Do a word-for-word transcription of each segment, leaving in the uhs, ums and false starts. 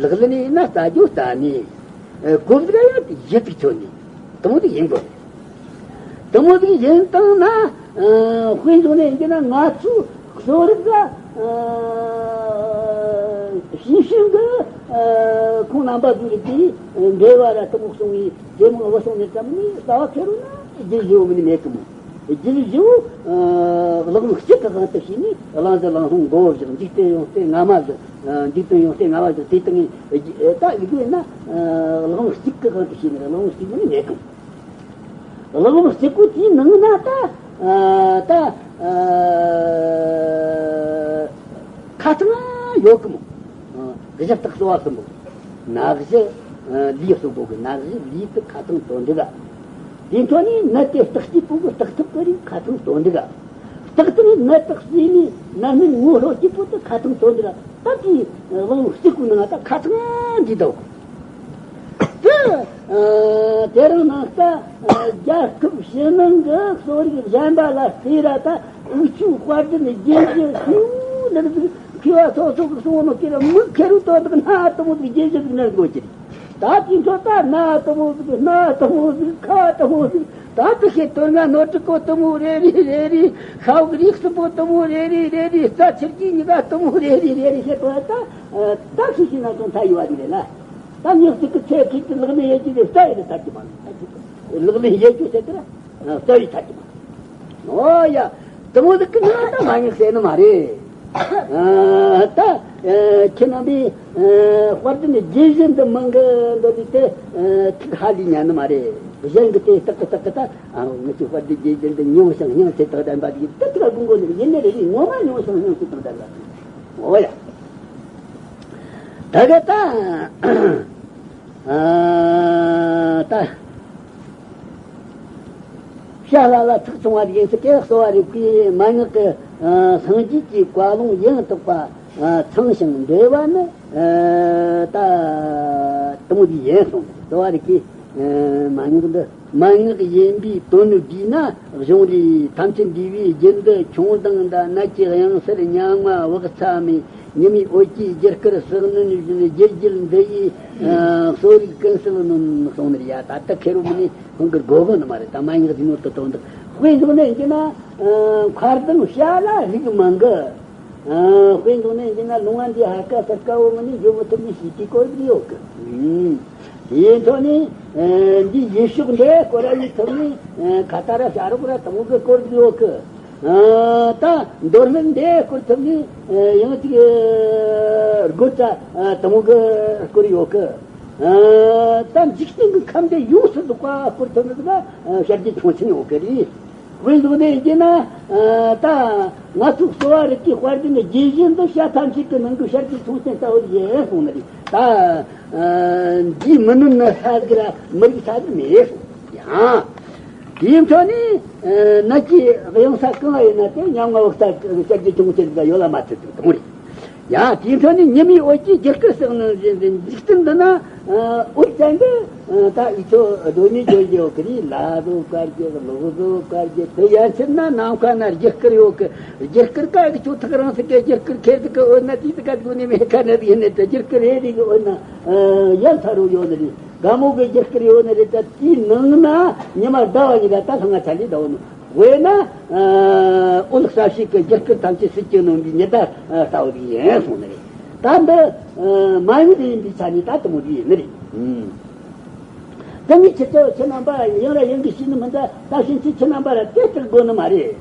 ལག་ལེན་ཡིན་ན་རྩ་རྒྱུ་རྩ་ནས། གོ་བརྡ་ཡང་གཞི་གཅིག་ཆོད་ནས་དེ་མོ་ཟིག་ཡིན་དགོས། དེ་མོ་ཟིག་ཡིན་བཏང་ན། དཔེ་མཚོན་ནས་ཡིན་ན་ང་ཚོའི་གསོ་རིག་ག་ཤེས་བཞིན་གི་ཁོང་རྣམ་པ་ཚོའི་རིགས་ཀྱིས་འགྲེལ་བ་ར་དེ་མོ་གསུང་བའི་ཇེ་མང་བ་སོང་ནས་ཙམ་ནས་རྩ་བ་ཁེར་རོ་ན་རྒྱུ་བཞི་བོ་མིན་ནས་མེད་གི་མོ། རྒྱུ་བཞི་བོ་གླེགས་བམ་གཅིག་གི་དབང་དུ་བྱས་ནས་བླང་བྱ་བླང་སློང་མགོ་བོ་བཞག་འཇིག་རྟེན་ཡོངས་ཏེ་སྔ་མ་བཞག་འཇིག་རྟེན་ཡོངས་ཏེ་སྔ་མ་བཞག་དེ་དང་ད་ཡི་གེ་ན་གླེགས་བམ་གཅིག་གི་དབང་དུ་བྱས་ནས་གླེགས་བམ་གཅིག་མིན་ནས་མེད་གི་མོ། གླེགས་བམ་གཅིག་པོ་དེའི་ནང་ན་ད་ད་ཁ་ཚང་ཡོད་གི་མོ། གཞི་རྟགས་གསོ་བ་གསུམ་པོ། ན་གཞི་ལུས་གསུམ་པོ་གི་ན་གཞི་ལུས་དེ་ཁ་ཚང་དོན་འགྲིག་ག་དེ་འཕྲོ་ནས་ནད་དེ་བརྟག་བྱེད་པོ་གི་བརྟག་ཐབས་ཀྱི་རིགས་ཁ་ཚང་དོན་འགྲིག་ག་བརྟག་ཐབས་ནད་བརྟག་བྱས་ནས་ནད་སྨན་ངོ་ལྷོད་བྱེད་པོ་དེ་ཁ་ཚང་དོན་འགྲིག་ག་ད་དེའི་གླེགས་བམ་གཅིག་པོའི་ནང་ད་ཁ་ཚང་འདི་འདུག་དེ། དེ་རིང་ནངས་ཀ་རྒྱལ་ཁབ་ཕྱི་ནང་གི་གསོ་རིག་གཞན་པ་ལ་བརྩིས་ར་ད་འུ་ཆོའི་དཔལ་ལྡན་རྒྱལ་གཞུང་ལ་ཟིག་མཁས་པ་སོ་སོ་གི་གསུང་ནོ་ཁྱེད་རང་མི་ཁེར་རོ་དོ་དག་སྣ་དུ་མོ་ཟིག་རྒྱལ་གཞུང་ཟིག་ནར་དགོས་ཀྱི་རེད། ད་དེ་འཕྲོ་ད་སྣ་དུ་མོ་ཟིག་སྣ་དུ་མོ་ཟིག་ཁ་དུ་མོ་ཟིག་ད་དུ་ཤེས་དོན་ང་ནོར་དྲུག་གོ་དུ་མོ་རེ་རེ་རེ་རེ་ཤ་བོ་རིགས་གསུམ་པོ་དུ་མོ་རེ་རེ་རེ་རེ་རྩ་ཆུ་རྒྱུས་གཉིས་ཀ་དུ་མོ་རེ་རེ་རེ་རེ་ཤེས་དོན་ད། ད་ཤེས་ཤེས་ན་ཅུང་ཐ་ཡོད་བ་ཟིག་རེད་ལ། ད་ཉག་གཅིག་གི་ཚེ་ཁྲིད་དུ་ལག་ལེན་ཡེད་རྒྱུ་དེ་རྩ་ཡི་ལ་ཐར་གྱི་མ་རེད། ལག་ལེན་ཡེད་རྒྱུ་དེ་དེ་ར་རྩ་ཡི་ཐར་གྱི་མ་རེད། ཨོ་ཡ། དེ་མོ་ཟིག་གི་ནང་ད་མ་ཉག་ཟེར་ནི་མ་རེད། ད་ཁྱེད་རྣམ་པས་དཔལ་ལྡན་རྒྱལ་གཞུང་འདི་མང་གི་འདི་ལི་དེ་ཐུགས་ཧ་ལས་ཉན་ནི་མ་རེད། གཞན་གི་དེ་སྟག་གི་སྟག་གི་ད་ང་ཚོའི་དཔལ་ལྡན་རྒྱལ་གཞུང་འདི་མྱོང་ཞིང་སྙིང་ཚིག་དང་ལྡན་པ་དེ་དེ་ཐུགས་དགོངས་གོ་ནི་ཡིན་ནི་རེད། ངོ་མ་མྱོང་ཞིང་སྙིང་ཚིག་དང་ལྡན་པ་དེ། ཨོ་ཡ། ད་ག་ད། ཨ་ད། བྱ་ལ་ལ་ཐག་ཆུང་བ་ཡིན་ཟེར་གི་གསོ་བ་རིག་པའི་མན་ངག་གི་སངས་རྒྱས་ཀྱི་བཀའ་ལུང་ཡང་དག་པ་ཚང་ཞིང་འགྲེལ་བ་ནི་ད་དུ་མོ་དེ་ཡིན་གསུངས། གསོ་བ་རིག་པའི་མན་ངག་འདི། མན་ངག་ཡིན་པའི་དོན་བསྡུས་ན། གཞུང་ལས་ཐམས་ཅད་འདུས་པའི་རྒྱུད་འདི་ཁྱུང་ལྡང་འདྲ། ནད་ཀྱི་གཡང་སར་ཉ་ལྔ་བག་ཚ་མེད། ཉི་མའི་འོད་ཀྱིས་རྒྱུ་སྐར་ཟགས་ནོན་བཞིན། རྒྱུ་རྒྱུད་འདི་ཡིས་གསོ་རིག་ཀུན་གསལ་གནོན་གསུངས་ནི་རེད་ཡ། ད་ལྟ་ཁེར་རོ་མིན་ནི་ཁོང་གི་དགོས་གི་ནི་མ་རེད། ད་མན་ངག་འདི་ནོར་དུ་དོན་འདི་དཔེ་བཞག་ནས་ཡིན་ན། མཁར་ལྡིང་བྱ་ལ་རིགས་མང་གི། དཔེ་འཇོག་ནས་ཡིན་ན་ལུང་བ་འདི་ཧ་ཀ་སར་དཀའ་བོ་ངོ་ནས་འཇོག་མི་ཐུབ་ནི་ཞིག་གི་སྐོར་འདི་ཡོད་གི། དེའི་ཐོག་ནས་འདི་ཡེ་ཤུག་འདི་སྐོར་ར་ཡི་ཐོག་ནས་ཁ་ཏ་ར་བྱ་རོག་ར་དང་པོ་གི་སྐོར་འདི་ཡོད་གི། ད་མདོ་སྨད་འདི་སྐོར་ཐོག་ནས་ཡང་ཅིག་རྒོད་ཙ་དང་པོ་གི་སྐོར་ཡོད་གི། ད་འཇིག་རྟེན་གི་ཁམས་འདི་ཡོངས་སུ་རྫོགས་པ་སྐོར་ཐོག་ནས་ད་བྱ་རྒྱལ་ཁྱུང་ཆེན་ཡོད་གི་རེད། དཔེ་འཇོག་ནས་ཡིན་ན། ད་ང་ཚོའི་གསོ་བ་རིག་པའི་དཔལ་ལྡན་རྒྱས་གཞུང་འདི་བྱ་ཐམས་ཅད་ཀྱི་ནང་གི་བྱ་རྒྱལ་ཁྱུང་ཆེན་ལྟ་བུ་ཡིན་གསུངས་ནི་རེད། ད་འདིའི་མི་ནུབ་ནི་ས་ཟིག་ར་མི་རིགས་ས་ཟིག་མེད་གསུངས་ཡང་། དེའི་འཕྲོ་ནས་ནད་ཀྱི་གཡང་ས་གང་ཡིན་ན་དེ་ཉམ་ང་འོག་ས་བྱ་རྒྱལ་ཁྱུང་ཆེན་ཟིག་ཡོད་ལ་མ་ཚད་ཟིག་དང་རེད། ཡ། དེའི་འཕྲོ་ནས་ཉི་མའི་འོད་ཀྱིས་རྒྱུ་སྐར་ཟགས་ནོན་བཞིན་དུ། འཇིག་རྟེན་འདི་ན་འོད་ཅན་འདི་ད་འུ་ཚོ་གདོད་ནས་བརྗོད་རྒྱུ་ཡོད་གི་རེད། ལ་བཟོ་བཀར་རྒྱུ་ལོག་བཟོ་བཀར་རྒྱུ་དེ་ཡན་ཆད་ན་ནམ་མཁའ་ན་རྒྱུ་སྐར་ཡོད་གི། རྒྱུ་སྐར་ཀ་གི་ཁྱོད་ཐག་རིང་ས་གི་རྒྱུ་སྐར་ཁེར་ཟིག་གི་འོད་ན་དེ་ཟིག་ག་དགོས་ནི་མེད་ཁ་ནི་ཡིན་ནི་དེ་རྒྱུ་སྐར་རེ་རེ་གི་འོད་ན་ཡ་མཚར་རོ་ཡོད་ནི་རེད། དགའ་མོ་གི་རྒྱུ་སྐར་ཡོད་ནི་རེད། ད་དེའི་ནང་ན་ཉི་མ་ཟླ་བ་གཉིས་ཀ་ད་ལྷང་ང་ཆ་ལས་ཟླ་བ་ནོ། དཔེར་ན། འོད་གསལ་ཞིག་གི་རྒྱུ་སྐར་ཐམས་ཅད་སྲིད་ཀྱི་ནོན་པའི་ཉི་ཟླ་ལྟ་བུ་ཡིན་གསུངས་ནི་རེད། ད་འདི་མ་ཡིན་དེ་ཡིན་པའི་ཆ་ནས་ད་དུ་མོ་དེ་ཡིན་ནི་རེད། ད་ངས་ཁྱེད་ཚོ་ཁྱེད་རྣམ་པ་ཡང་ར་ཡང་གི་ཤེས་ནི་མིན། ད་ད་ཕྱིན་ཆད་ཁྱེད་རྣམ་པ་ལ་དེ་ལྟར་དགོས་ནི་མ་རེད།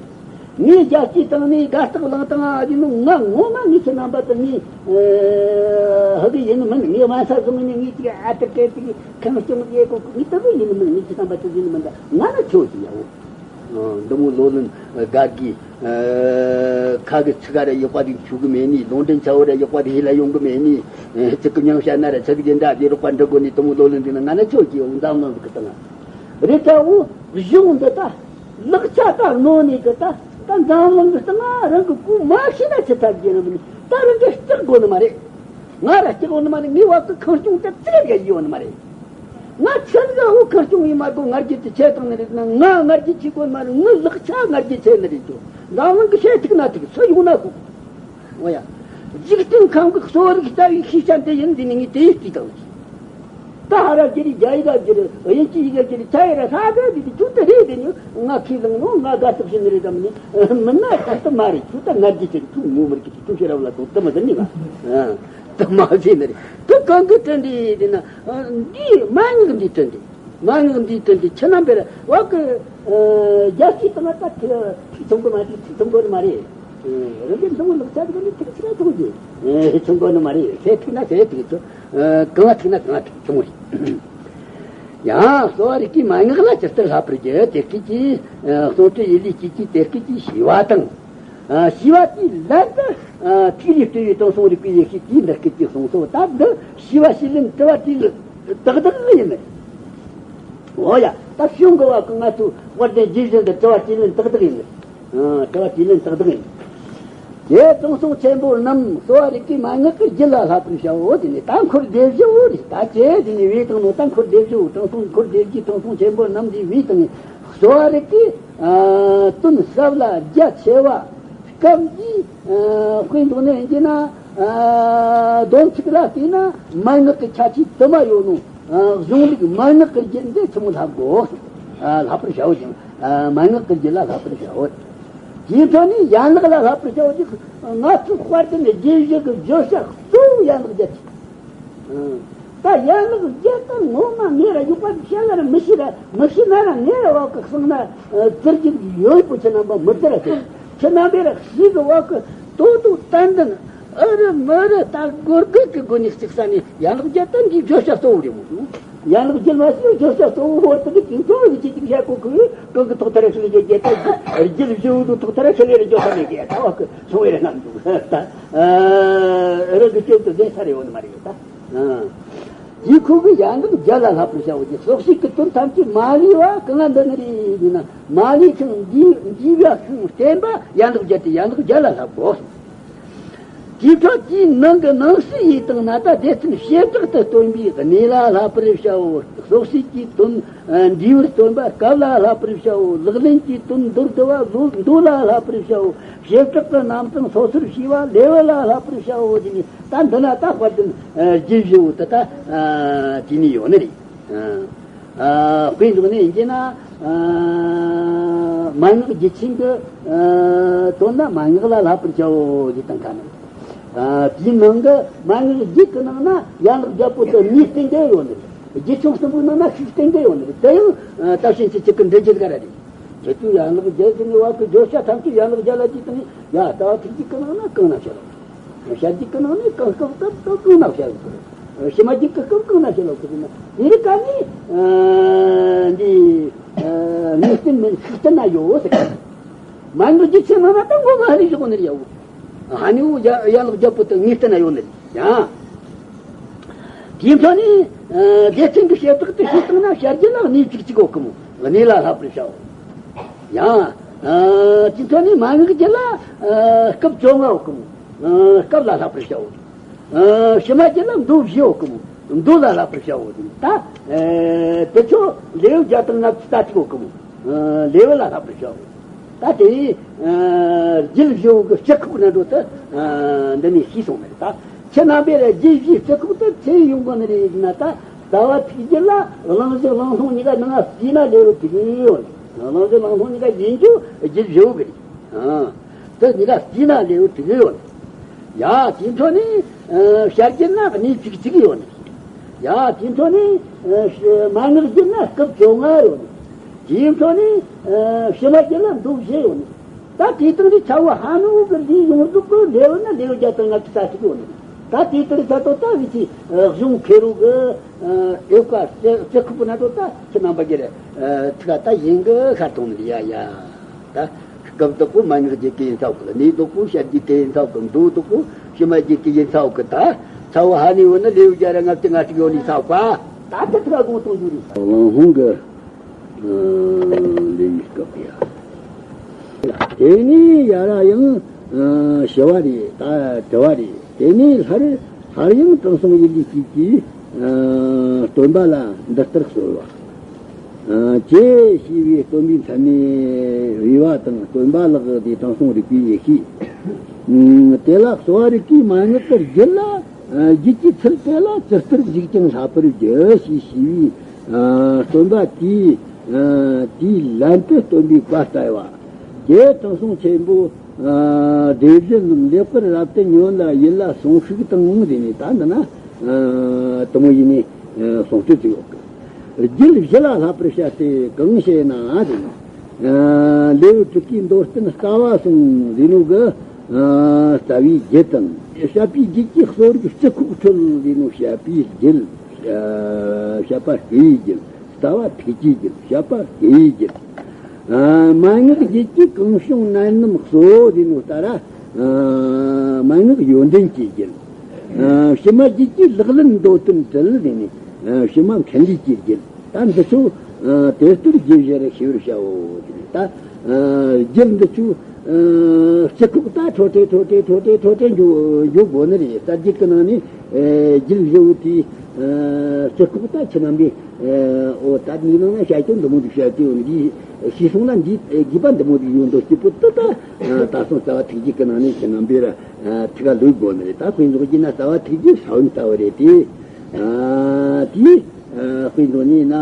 ངས་རྒྱལ་སྤྱིའི་སྟེང་ནས་དགའ་རྟགས་བླངས་བཏང་ཨ་ཡིན་ནོ། ང་ངོ་མ་ངས་ཁྱེད་རྣམ་པ་དུ་ངས་ཧ་གི་ཡིན་ནི་མིན། ངས་དབང་ས་བཟུང་ནས་ངས་ཅིག་ཨ་ཏི་ཀེ་ཅིག་ཁང་སྐྱོང་ཡེ་གོ་ངས་ད་གི་ཡིན་ནི་མིན། ངས་ཁྱེད་རྣམ་པ་དུ་ཡིན་ནི་མིན། ད་ང་ན་ཁྱོད་ཀྱི་ཡ་འོ། འདི་མོ་ལོ་ལོན་དགའ་གི། ཁ་གི་ཚིག་ག་ར་ཡག་པ་དེ་ཆུ་གི་མེད་ནི། ལུང་འདྲེན་ཆ་བོ་ར་ཡག་པ་དེ་ཧི་ལ་ཡོང་གི་མེད་ནི། ཚིག་གི་མྱང་བཤད་ན་ར་ཚིག་གི་འདྲ་དེ་རོགས་པ་འདྲི་དགོས་ནི། འདི་མོ་ལོ་ལོན་འདི་ན་ང་ན་ཆོ་གི་འོ་འཛམ་གླིང་གི་སྟེང་རེད། ད་འོ་གཞུང་འདི་ད་ལག་ཆ་ད་གནོན་ནི་གི་ད་ད་འཛམ་གླིང་གི་སྟེང་རང་གི་གོ་མ་ཤེས་ན་ཅི་ཐབས་བྱེད་ནི་མིན། ད་རང་གི་སྐྲག་དགོས་ནི་མ་རེད། ང་ར་སྐྱེ་བོ་ནི་མ་རེད། ངའི་བ་གི་ཁང་སྐྱོང་དེ་ཙི་ལ་ཡོད་ནི་མ་རེད། ང་ཆི་ཟིག་འོ་ཁང་སྐྱོང་ཡིན་མ་གོ་ང་རྒྱལ་གྱི་ཆེ་དང་ནི་རེད་ན། ང་ང་རྒྱལ་ཆེ་གོ་ནི་མ་རེད། ངའི་ལག་ཆ་ང་རྒྱལ་ཆེ་ནི་རེད། ཅོ་འཛམ་གླིང་གི་ཆེ་ཐིག་ན་ཐིག་སུ་ཡོང་ན་གོ། འོ་ཡ། འཇིག་རྟེན་ཁམས་ཀྱི་གསོ་བ་རིག་ལྟ་བུའི་ཤེས་བྱ་འདི་ཡིན་ཟེར་ནས་ངས་དེ་ཡིས་བརྩིས་བཏང་། ད་ཧ་ར་ཇི་རི་རྒྱ་ཡི་ར་ཇི་རི་དབྱིན་ཇི་ཡི་ར་ཇི་རི་ཆ་ཡི་ར་ཧ་ག་ཇི་རི་ཁྱོད་ད་རེད་དེ་ནི་ང་ཁས་བླངས་ནོ་ང་དགའ་ཐུབ་ཤེས་ནི་རེད་དམ་ནི་མི་ན་ད་ལྟ་མ་རེད། ཁྱོད་ད་ང་ཇི་ཆེ་ཁྱོད་ངོ་མར་གི་ཁྱོད་ཤེས་རབ་ལ་དོ་ད་མ་ཟེར་ནི་ང་ད་མ་ཟེར་ནི་རེད། ད་གང་གི་དྲན་འདི་དེ་ན་འདི་མ་ཉིད་འདི་དྲན་འདི། མ་ངག་འདིའི་དོན་དེ་ཁྱེད་རྣམ་པར་བ་གི་རྒྱལ་སྤྱི་དང་ད་ཐིག་ཐིག་ཚོང་གི་མ་ཐིག་ཐིག་ཚོང་གི་མ་རེད། རིན་པའི་འདང་ལག་ཆ་གི་ནི་ཐིག་ཆི་ཚོང་གི་ཚོང་གི་ནི་མ་རེད། ཟས་ཐིག་ན་ཟས་ཐིག་ཚོ་གང་ཐིག་ན་གང་ཐིག་ཚོང་རེད། ཡང་གསོ་བ་རིག་པའི་མན་ངག་ལ་ཇི་ལྟར་བསླབ་པར་བགྱི་དེ་སྐད་ཀྱིས་གསུང་སྤྲུལ་ཡིད་ལས་སྐྱེས་ཀྱིས་དེ་སྐད་ཀྱིས་ཞུས་པ་དང་། ཨ་ཞི་བ་དེའི་ལན་དུ་ཨ་ཐིག་ལེ་ལྟེ་བའི་དྲང་སྲོང་རིག་པའི་ཡེ་ཤེས་ཀྱིས་འདི་སྐད་ཅེས་གསུངས་སོ། ད་འདི་ཞི་བ་ཞི་ལན་དྲི་བ་དྲིས་ལན་ཏག་ཏག་ཡིན་ནི། འོ་ཡ། ད་གཞུང་གི་བ་གི་ང་ཚོ་དཔལ་ལྡན་རྗེས་བཞིན་དུ་དྲི་བ་དྲིས་ལན་ཏག་ཏག་ཡིན་ནི། ཨ་དྲི་བ་དྲིས་ལན་ཏག་ཏག་ཡིན། དེ་དྲང་སྲོང་ཆེན་པོ་རྣམས་གསོ་བ་རིག་པའི་མན་ངག་གི་རྒྱུད་ལ་བསླབ་པར་བྱའོ། དེ་ནི་ད་འཁོར་སྡེ་བཞི་བོ་རེད། ད་ཅེས་དེ་ནི་བས་དང་ནོ། ད་འཁོར་སྡེ་བཞི་བོ་དྲང་སྲོང་འཁོར་སྡེ་བཞི་དྲང་སྲོང་ཆེན་པོ་རྣམས་དེ་བས་དང་གསོ་བ་རིག་པའི་ཨ་དོན་ཟབ་ལ་རྒྱ་ཆེ་བ་སྐབས་འདིའི་ཨ་དཔེ་འདོགས་ནས་ཡིན་གྱི་ན། ཨ་སྡོམ་ཚིག་ལ་བལྟས་ན་མན་ངག་གི་ཁྱད་ཆོས་དུ་མ་ཡོད་ནོ། ཨ་གཞུང་ལུགས་མན་ངག་གི་རྒྱུད་འདི་ཆི་མོ་བསླབ་དགོས། ཨ་བསླབ་པར་བྱའོ་ཞིང་། ཨ་མན་ངག་གི་རྒྱུད་ལ་བསླབ་པར་བྱའོ། དེའི་ཐོག་ནས་ཡན་ལག་ལ་བསླབ་པར་བྱའོ་ཞིག་ང་ཚོ་དཔལ་ལྡན་རྗེས་བཞི་གི་བརྗོད་བྱ་གཙོ་བོ་ཡན་ལག་བརྒྱད་ཅིག་ད་ཡན་ལག་བརྒྱད་ད་ངོ་མ་ངེད་ར་ཡོད་པ་བཤད་ན་ར་མི་ཤེས་ར་མི་ཤེས་ན་ར་ངེད་ར་བ་གི་གསང་ན་ཨ་ཙིར་གྱི་ཡོད་པོ་ཁྱེད་རྣམ་པ་མི་ཙིར་ར་ཁྱེད་ཁྱེད་རྣམ་པས་ར་ཤེས་གི་བ་གི་དོ་དོ་ཏན་ཏན་ཨ་རི་མི་རི་ད་སྒོར་སྒོར་གི་སྒོ་ནས་གཅིག་ས་ནས་ཡན་ལག་བརྒྱད་ད་འདིའི་བརྗོད་བྱ་གཙོ་བོ་རེད་མོ། ཡན་ལག་བརྒྱད་མ་ཟད་བརྗོད་བྱ་གཙོ་བོ་བོར་དུ་གི་དེང་ཚོ་གི་ཅི་ཅིག་བཤད་གོ་གི་གང་གི་ཐོག་ཐར་ཤི་ལས་བརྗོད་རྒྱལ་ད་རྒྱལ་བཞི་བོ་དུ་ཐོག་ཐར་ཤི་ལས་ར་བརྗོད་ས་མེད་གི་ད་བ་གི་སོང་བའི་རྣམ་འདུག་ད། ཨ་རི་གི་སྐྱོབ་ཏུ་བསྡད་ས་རེ་ཡོད་ནི་མ་རེད་ད། ཨ་ཡིད་ཁུག་གི་ཡན་ལག་བརྒྱད་ལ་བསླབ་པར་བྱའོ་ཞེས་སོགས་ཤིག་གི་དོན་ཐམས་ཅད་མ་ལུས་པ་གང་ལ་འདི་ནི་རེད་ཟེར་ན། མ་ལུས་ཤིང་འདུས་འདུས་པ་ཤིང་བརྟེན་པ་ཡན་ལག་བརྒྱད་དེ་ཡན་ལག་བརྒྱད་ལ་བསླབ་དགོས། དེའི་ཐོག་དེའི་ནང་གི་ནང་གསེས་ཡིད་དང་ན་ད་སྡེ་ཚན་བྱེ་བྲག་ཏུ་སྟོན་པའི་གནས་ལ་བསླབ་པར་བྱའོ། སོགས་ཤིག་གི་དོན་འབྲས་བུར་སྟོན་པ་སྐབས་ལ་བསླབ་པར་བྱའོ། ལག་ལེན་གྱི་དོན་མདོར་བསྡུ་བ་ལོ་མདོ་ལ་བསླབ་པར་བྱའོ། བྱེ་བྲག་གི་རྣམ་གྲངས་སོ་སོར་ཕྱེ་བ་ལེའུ་ལ་བསླབ་པར་བྱའོ་ཟེར་ནས་ད་འདི་ན་ད་དཔལ་ལྡན་རྗེས་བཞི་བོ་ད་ད་དེ་ནས་ཡོད་ནི་རེད། ཨ་དཔེ་འཇོག་ནས་ཡིན་གྱི་ན། ཨ་མན་ངག་རྒྱུད་ཆེན་གྱི་ཨ་དོན་ན་མན་ངག་ལ་བསླབ་པར་བྱའོ་ཞེས་དང་ཁ་ནས། ཨ་དེའི་ནང་གི་མན་ངག་རྒྱུད་ཀྱི་ནང་ན་ཡན་ལག་བརྒྱད་པོ་དེ་གནས་བརྟན་གྱི་ཡོད་ནི་རེད། རྒྱུད་ཆུང་གསུམ་པོའི་ནང་ན་ཤུགས་བརྟན་གྱི་ཡོད་ནི་རེད། དེ་ཡང་ཨ་ད་ཕྱིན་ཆད་གཅིག་གི་འདྲི་རྒྱུ་ག་ར་རེད། དེ་དུས་ཡན་ལག་བརྒྱད་ཟེར་ནས་བ་གི་བརྗོད་བྱ་ཐམས་ཅད་ཡན་ལག་བརྒྱད་ལ་བརྩིས་བཏང་ཡ་ད་ཐིག་གཅིག་གི་ནང་ན་གང་ན་བཤད་ལ། བཤད་རྒྱུད་ཀྱི་ནང་ནས་གང་སྐབས་སྐབས་སྐབས་གང་ན་བཤད་ལ་དགོས། ཕྱི་མ་རྒྱུད་ཀྱི་སྐབས་གང་ན་བཤད་ལ་དགོས་ན་དེ་རིགས་ཀ་ནི་ཨ་འདི་ཨ་ངེས་བསྟན་མིན་ཤུགས་བསྟན་ན་ཡོད་ཟེར་ག་མ་འདུ་རྒྱུ་ཆེ་ན་ན་ད་ངོ་མ་ཧ་ལས་ཞོག་ནི་ཡ་བོ། ཧ་ནི་བོ་ཡ་ཡ་ལག་རྒྱ་པོ་དང་ངེས་བསྟན་ན་ཡོད་ནི་ཡ། དེའི་ཐོག་ནས་ཨ་སྡེ་ཚན་གྱི་བྱེ་བྲག་ཏུ་ཞུས་བཏང་ན་བཤད་རྒྱུད་ལ་གནས་གཅིག་གཅིག་ཡོད་གི་མོ། གནས་ལ་བསླབ་པར་བྱའོ། ཡང་། ཨ་དེའི་ཐོག་ནས་མན་ངག་རྒྱུད་ལ་ཨ་སྐབས་བཅོ་ལྔ་ཡོད་གི་མོ། ཨ་སྐབས་ལ་བསླབ་པར་བྱའོ། ཨ་ཕྱི་མ་རྒྱུད་ལ་མདོ་བཞི་ཡོད་གི་མོ། མདོ་ལ་བསླབ་པར་བྱའོ། ད་ཨ་དེ་ཚོ་ལེའུ་བརྒྱ་དང་ལྔ་བཅུ་རྩ་གཅིག་ཡོད་གི་མོ། ཨ་ལེའུ་ལ་བསླབ་པར་བྱའོ། ད་དེ་ཨ་རྒྱུད་བཞི་བོ་གི་སྤྱི་ཁོག་ན་འགྲོ་དུ་ཨ་འདི་ནས་ཤེས་སོང་མེད་ད། ཁྱེད་རྣམ་པས་ལ་རྒྱུད་བཞིའི་སྤྱི་ཁོག་ཏུ་ཚེ་ཡོང་གི་ནི་རེད་ན་ད། ཟླ་བ་ཐིག་བརྒྱད་ལ་གླེང་གཞི་གླེང་སློང་གཉིས་ཀ་ནང་བརྩིས་ན་ལེའུ་དྲུག་ཡོད། གླེང་གཞི་གླེང་སློང་གཉིས་ཀ་ཡིན་རྒྱུ་རྒྱུད་བཞི་བོ་གི་རེད། ཨ་དེ་གཉིས་ཀ་བརྩིས་ན་ལེའུ་དྲུག་ཡོད། ཡ་དེའི་འཕྲོ་ནས་ཨ་བཤད་རྒྱུད་ན་གནས་གཅིག་གཅིག་ཡོད་ནི། ཡ་དེའི་འཕྲོ་ནས་ཨ་མན་ངག་རྒྱུད་ན་སྐབས་བཅོ་ལྔ་ཡོད་ནི། དེའི་འཕྲོ་ནས་ཨ་ཕྱི་མ་རྒྱུད་ལ་མདོ་བཞི་ཡོད་ནི། ད་དེ་ལྟར་གྱི་ཚ་བོ་ཧ་ནུ་གི་ལུས་ཡོངས་རྫོགས་ཀྱི་ལེའུ་ནི་ལེའུ་བརྒྱ་དང་ལྔ་བཅུ་རྩ་གཅིག་ཡོད་ནི། ད་དེ་ལྟར་ཚ་ཏོ་ད་བི་ཆི་གཞུང་ཁེ་རུ་གི་ཨེ་ཀ་རྩེ་རྩེ་ཁུག་པོ་ན་ཏོ་ད་ཁྱེད་རྣམ་པ་གི་རེ་ཐུག་ད་ཡིན་གི་ཁ་ཐོང་ནི་ཡ་ཡ། ད་སྐབས་དག་པོ་མན་ངག་རྒྱུད་ཀྱི་ཡིན་ཚ་བོ་གི་གནས་དག་པོ་བཤད་རྒྱུད་ཀྱི་ཡིན་ཚ་བོ་གི་མདོ་དག་པོ་ཕྱི་མ་རྒྱུད་ཀྱི་ཡིན་ཚ་བོ་གི་ད་ཚ་བོ་ཧ་ནུ་བོ་ནི་ལེའུ་བརྒྱ་ར་ལྔ་བཅུ་ང་གཅིག་ཡོད་ནི་ཚ་བོ་ག་ད་དེ་ཐུག་དགོངས་གཏོང་རྒྱུ་རེད། གླེང་སློང་གི་ལེའུའི་སྐབས་ཡ། དེ་ནས་ཡ་ར་ཡང་ཞུ་བ་རེད། ད་དྲི་བ་རེད། དེ་ནས་སླར་སླར་ཡང་དྲང་སྲོང་ཡིད་ལས་སྐྱེས་ཀྱིས་སྟོན་པ་ལ་འདི་ལྟར་གསོལ་བ། ཅེས་ཞུས་པས་སྟོན་པའི་མཚན་ནས་བོས་པ་དང་སྟོན་པ་ལགས་ཏེ་དྲང་སྲོང་རིག་པའི་ཡེ་ཤེས། དེ་ལ་གསོ་བ་རིགས་ཀྱི་མན་ངག་གི་རྒྱུད་ལ། རྒྱུད་ཀྱི་ཚུལ་དེ་ལ་ཇི་ལྟར་འཇུག་ཅིང་བསླབ་པར་བགྱི་ཞེས་ཞུས་པའི་སྟོན་པ་དེའི་དེའི་ལན་དུ་སྟོན་པའི་བཀའ་སྩལ་པ། དེ་དྲང་སྲོང་ཆེན་པོ་སྡེ་བཞི་རྣམས་ལེགས་པར་རབ་ཏུ་ཉོན་ལ་ཡིད་ལ་ཟུངས་ཤིག་དང་། དེ་ནས་ད་འདི་ན་དེ་མོ་ཡིན་ནས་གསུང་སྲོལ་ཅིག་ཡོད་གི། རྒྱུད་བཞི་ལ་བསླབ་པར་བྱ་སྟེ་གང་ཞེ་ན། དེ་ནས་ལེའུ་དྲུག་གི་མདོ་བསྟན་རྩ་བ་གསུམ་ཟེར་ནོ་གི་རྩ་བའི་རྒྱུད་དང་། བཤད་པའི་རྒྱུད་ཀྱི་གསོ་རིག་སྤྱི་ཁོག་འཕྲོད་ཟེར་ནོ། བཤད་པའི་རྒྱུད། བཤད་པ་སྤེལ་བའི་རྒྱུད། ལྟ་བ་ཐེག་བཅུའི་རྒྱུད། བཤད་པ་སྤེལ་བའི་རྒྱུད། མན་ངག་རྒྱུད་ཀྱི་གང་བྱུང་ནད་རྣམས་གསོ་ཟེར་ནོ་ལྟར། མན་ངག་ཡོན་ཏན་གྱི་རྒྱུད། ཕྱི་མ་རྒྱུད་ཀྱི་ལག་ལེན་མདོ་དོན་དྲིལ་ཟེར་ནས་ཕྱི་མ་འཕྲིན་ལས་ཀྱི་རྒྱུད། ད་འདི་ཚོ་དེ་ལྟར་རྒྱུད་བཞི་རུ་ཤེས་པར་བྱའོ། དེ་ནས་ད་རྒྱུད་འདི་ཚོ་སྤྱི་ཁོག་ད་འཕྲོ་འཕྲོ་འཕྲོ་འཕྲོ་འཕྲོ་འཕྲོ་འཕྲོ་འཕྲོ་འཇུག་འཇུག་དགོས་ནི་རེད། གསར་བརྗེ་གི་ནང་ནས་རྒྱུད་བཞི་བོ་དེའི་སྤྱི་ཁོག་ད་ཁྱེད་རྣམ་པས། ཨོ་ད་འདིའི་ནང་ན་བཤད་རྒྱུ་འདི་མོ་འདུག། བཤད་རྒྱུ་འདི་ཤེས་སོང་ན་འདི་དགོས་པ་འདི་མོ་འདུག་ཡོང་འདུག་སྐྱིད་པོ་ཏི་ད། ད་སོང་རྩ་བ་ཐུགས་རྗེ་གི་ནང་ནས་ཁྱེད་རྣམ་པས་ར་ཐུགས་ལ་ལོས་དགོས་ནི་རེད། ད་དཔེ་འཇོག་རྒྱུ་ན་རྩ་བ་ཐུགས་རྗེ་ས་བོན་ལྟ་བུ་རེད་དེ། དེ་དཔེ་འཇོག་ནི་ན་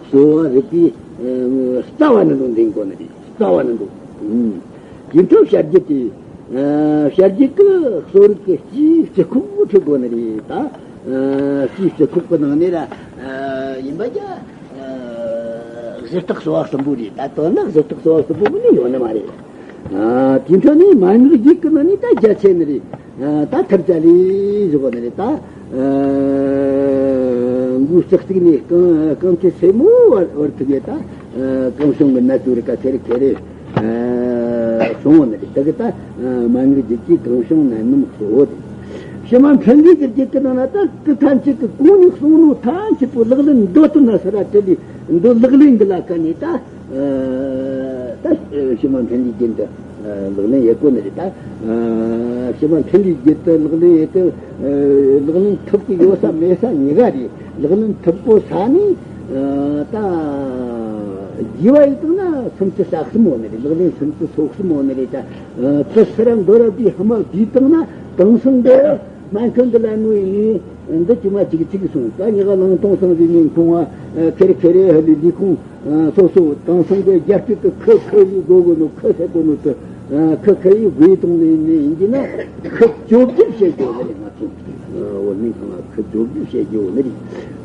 གསོ་བ་རིག་པའི་རྩ་བ་ནི་འདུག་འདིང་དགོས་ནི་རེད། རྩ་བ་ནི་འདུག་དེ་འཕྲོ་བཤད་རྒྱུ་དེ། བཤད་རྒྱུ་གི་གསོ་རིག་གི་སྤྱིའི་སྤྱི་ཁོག་འཁྲིད་དགོས་ནི་རེད་ད། སྤྱིའི་སྤྱི་ཁོག་གི་ནང་ནས་ར་ཡིན་པ་ཀྱང་གཞི་རྟགས་གསོ་བ་གསུམ་པོ་རེད། ད་དོན་ན་གཞི་རྟགས་གསོ་བ་གསུམ་པོ་མིན་ནི་ཡོད་ནི་མ་རེད། དེ་འཕྲོ་ནས་མན་ངག་རྒྱུད་གི་ནང་ནས་ད་རྒྱ་ཆེ་ནི་རེད། ད་ཐར་ཅ་ལི་བཞག་ནི་རེད་ད། མགོའི་ལྕགས་ཐིག་ནས་རྐང་རྐང་མཐིལ་སེན་མོའི་བར་བར་ཐུག་གི་ད། གང་བྱུང་གི་ནད་དུག་རིགས་ཀ་ཚེ་རིགས་ཁེ་རེ་སོང་བ་ནི་རེད། ད་གི་ད་མན་ངག་རྒྱུད་ཀྱི་གང་བྱུང་ནད་རྣམས་གསོ་དེ། ཕྱི་མ་འཕྲིན་ལས་ཀྱི་རྒྱུད་ཀྱི་ནང་ན་ད་དེ་ཐམས་ཅད་ཀྱི་གོང་ནས་གསུངས་ནོ་ཐམས་ཅད་པོ་ལག་ལེན་མདོ་དོན་ན་ས་ར་བྲལ་ལས་མདོ་ལག་ལེན་གྱི་ལ་ཁ་ནས་ད། ད་ཕྱི་མ་འཕྲིན་ལས་རྒྱུད་འདི་ལག་ལེན་ཡེད་དགོས་ནི་རེད་ད། ཕྱི་མ་འཕྲིན་ལས་རྒྱུད་དུ་ལག་ལེན་ཡེད་དུ་ལག་ལེན་ཐུབ་ཀྱི་ཡོད་ས་མེད་ས་གཉིས་ཀ་རེད། ལག་ལེན་ཐུབ་དགོས་ས་ནི་ད་རྒྱས་པ་ཡིན་དང་ན་སུམ་ཅུ་རྩ་གསུམ་འོ་ནི་རེད། ལག་ལེན་སུམ་ཅུ་སོ་གསུམ་འོ་ནི་རེད་ད། ཚུལ་སི་ར་མདོ་ར་དེའི་ཧ་མ་བསྡུས་བཏང་ན་དེང་སང་འདི། སྨན་ཁང་གི་ལས་སྣོན་ཡིན་ནི་འདི་ཅི་མ་ཅིག་ཅིག་གསུངས། ད་ཉི་ག་ལང་སྟོང་སང་ཟིན་ནི་ཁོང་བ་ཁེ་རེ་ཁེ་རེ་ཧ་ལི་ལི་ཁོང་སོ་སོ་དེང་སང་གི་རྒྱ་སྐད་དུ་ཁི་ཁི་ཡི་གོ་གོ་ནོ་ཁི་ཟེར་གོ་ནོ་དུ་ཁི་ཁི་ཡི་དགོས་གཏོང་ནི་ནི་ཡིན་གྱི་ན་ཁི་བཅོ་བརྒྱད་བཤད་རྒྱུ་ནི་རེད། ང་ཚོ་བོད་མི་ཚང་ལ་ཁི་བཅོ་བརྒྱད་བཤད་རྒྱུ་ནི་རེད།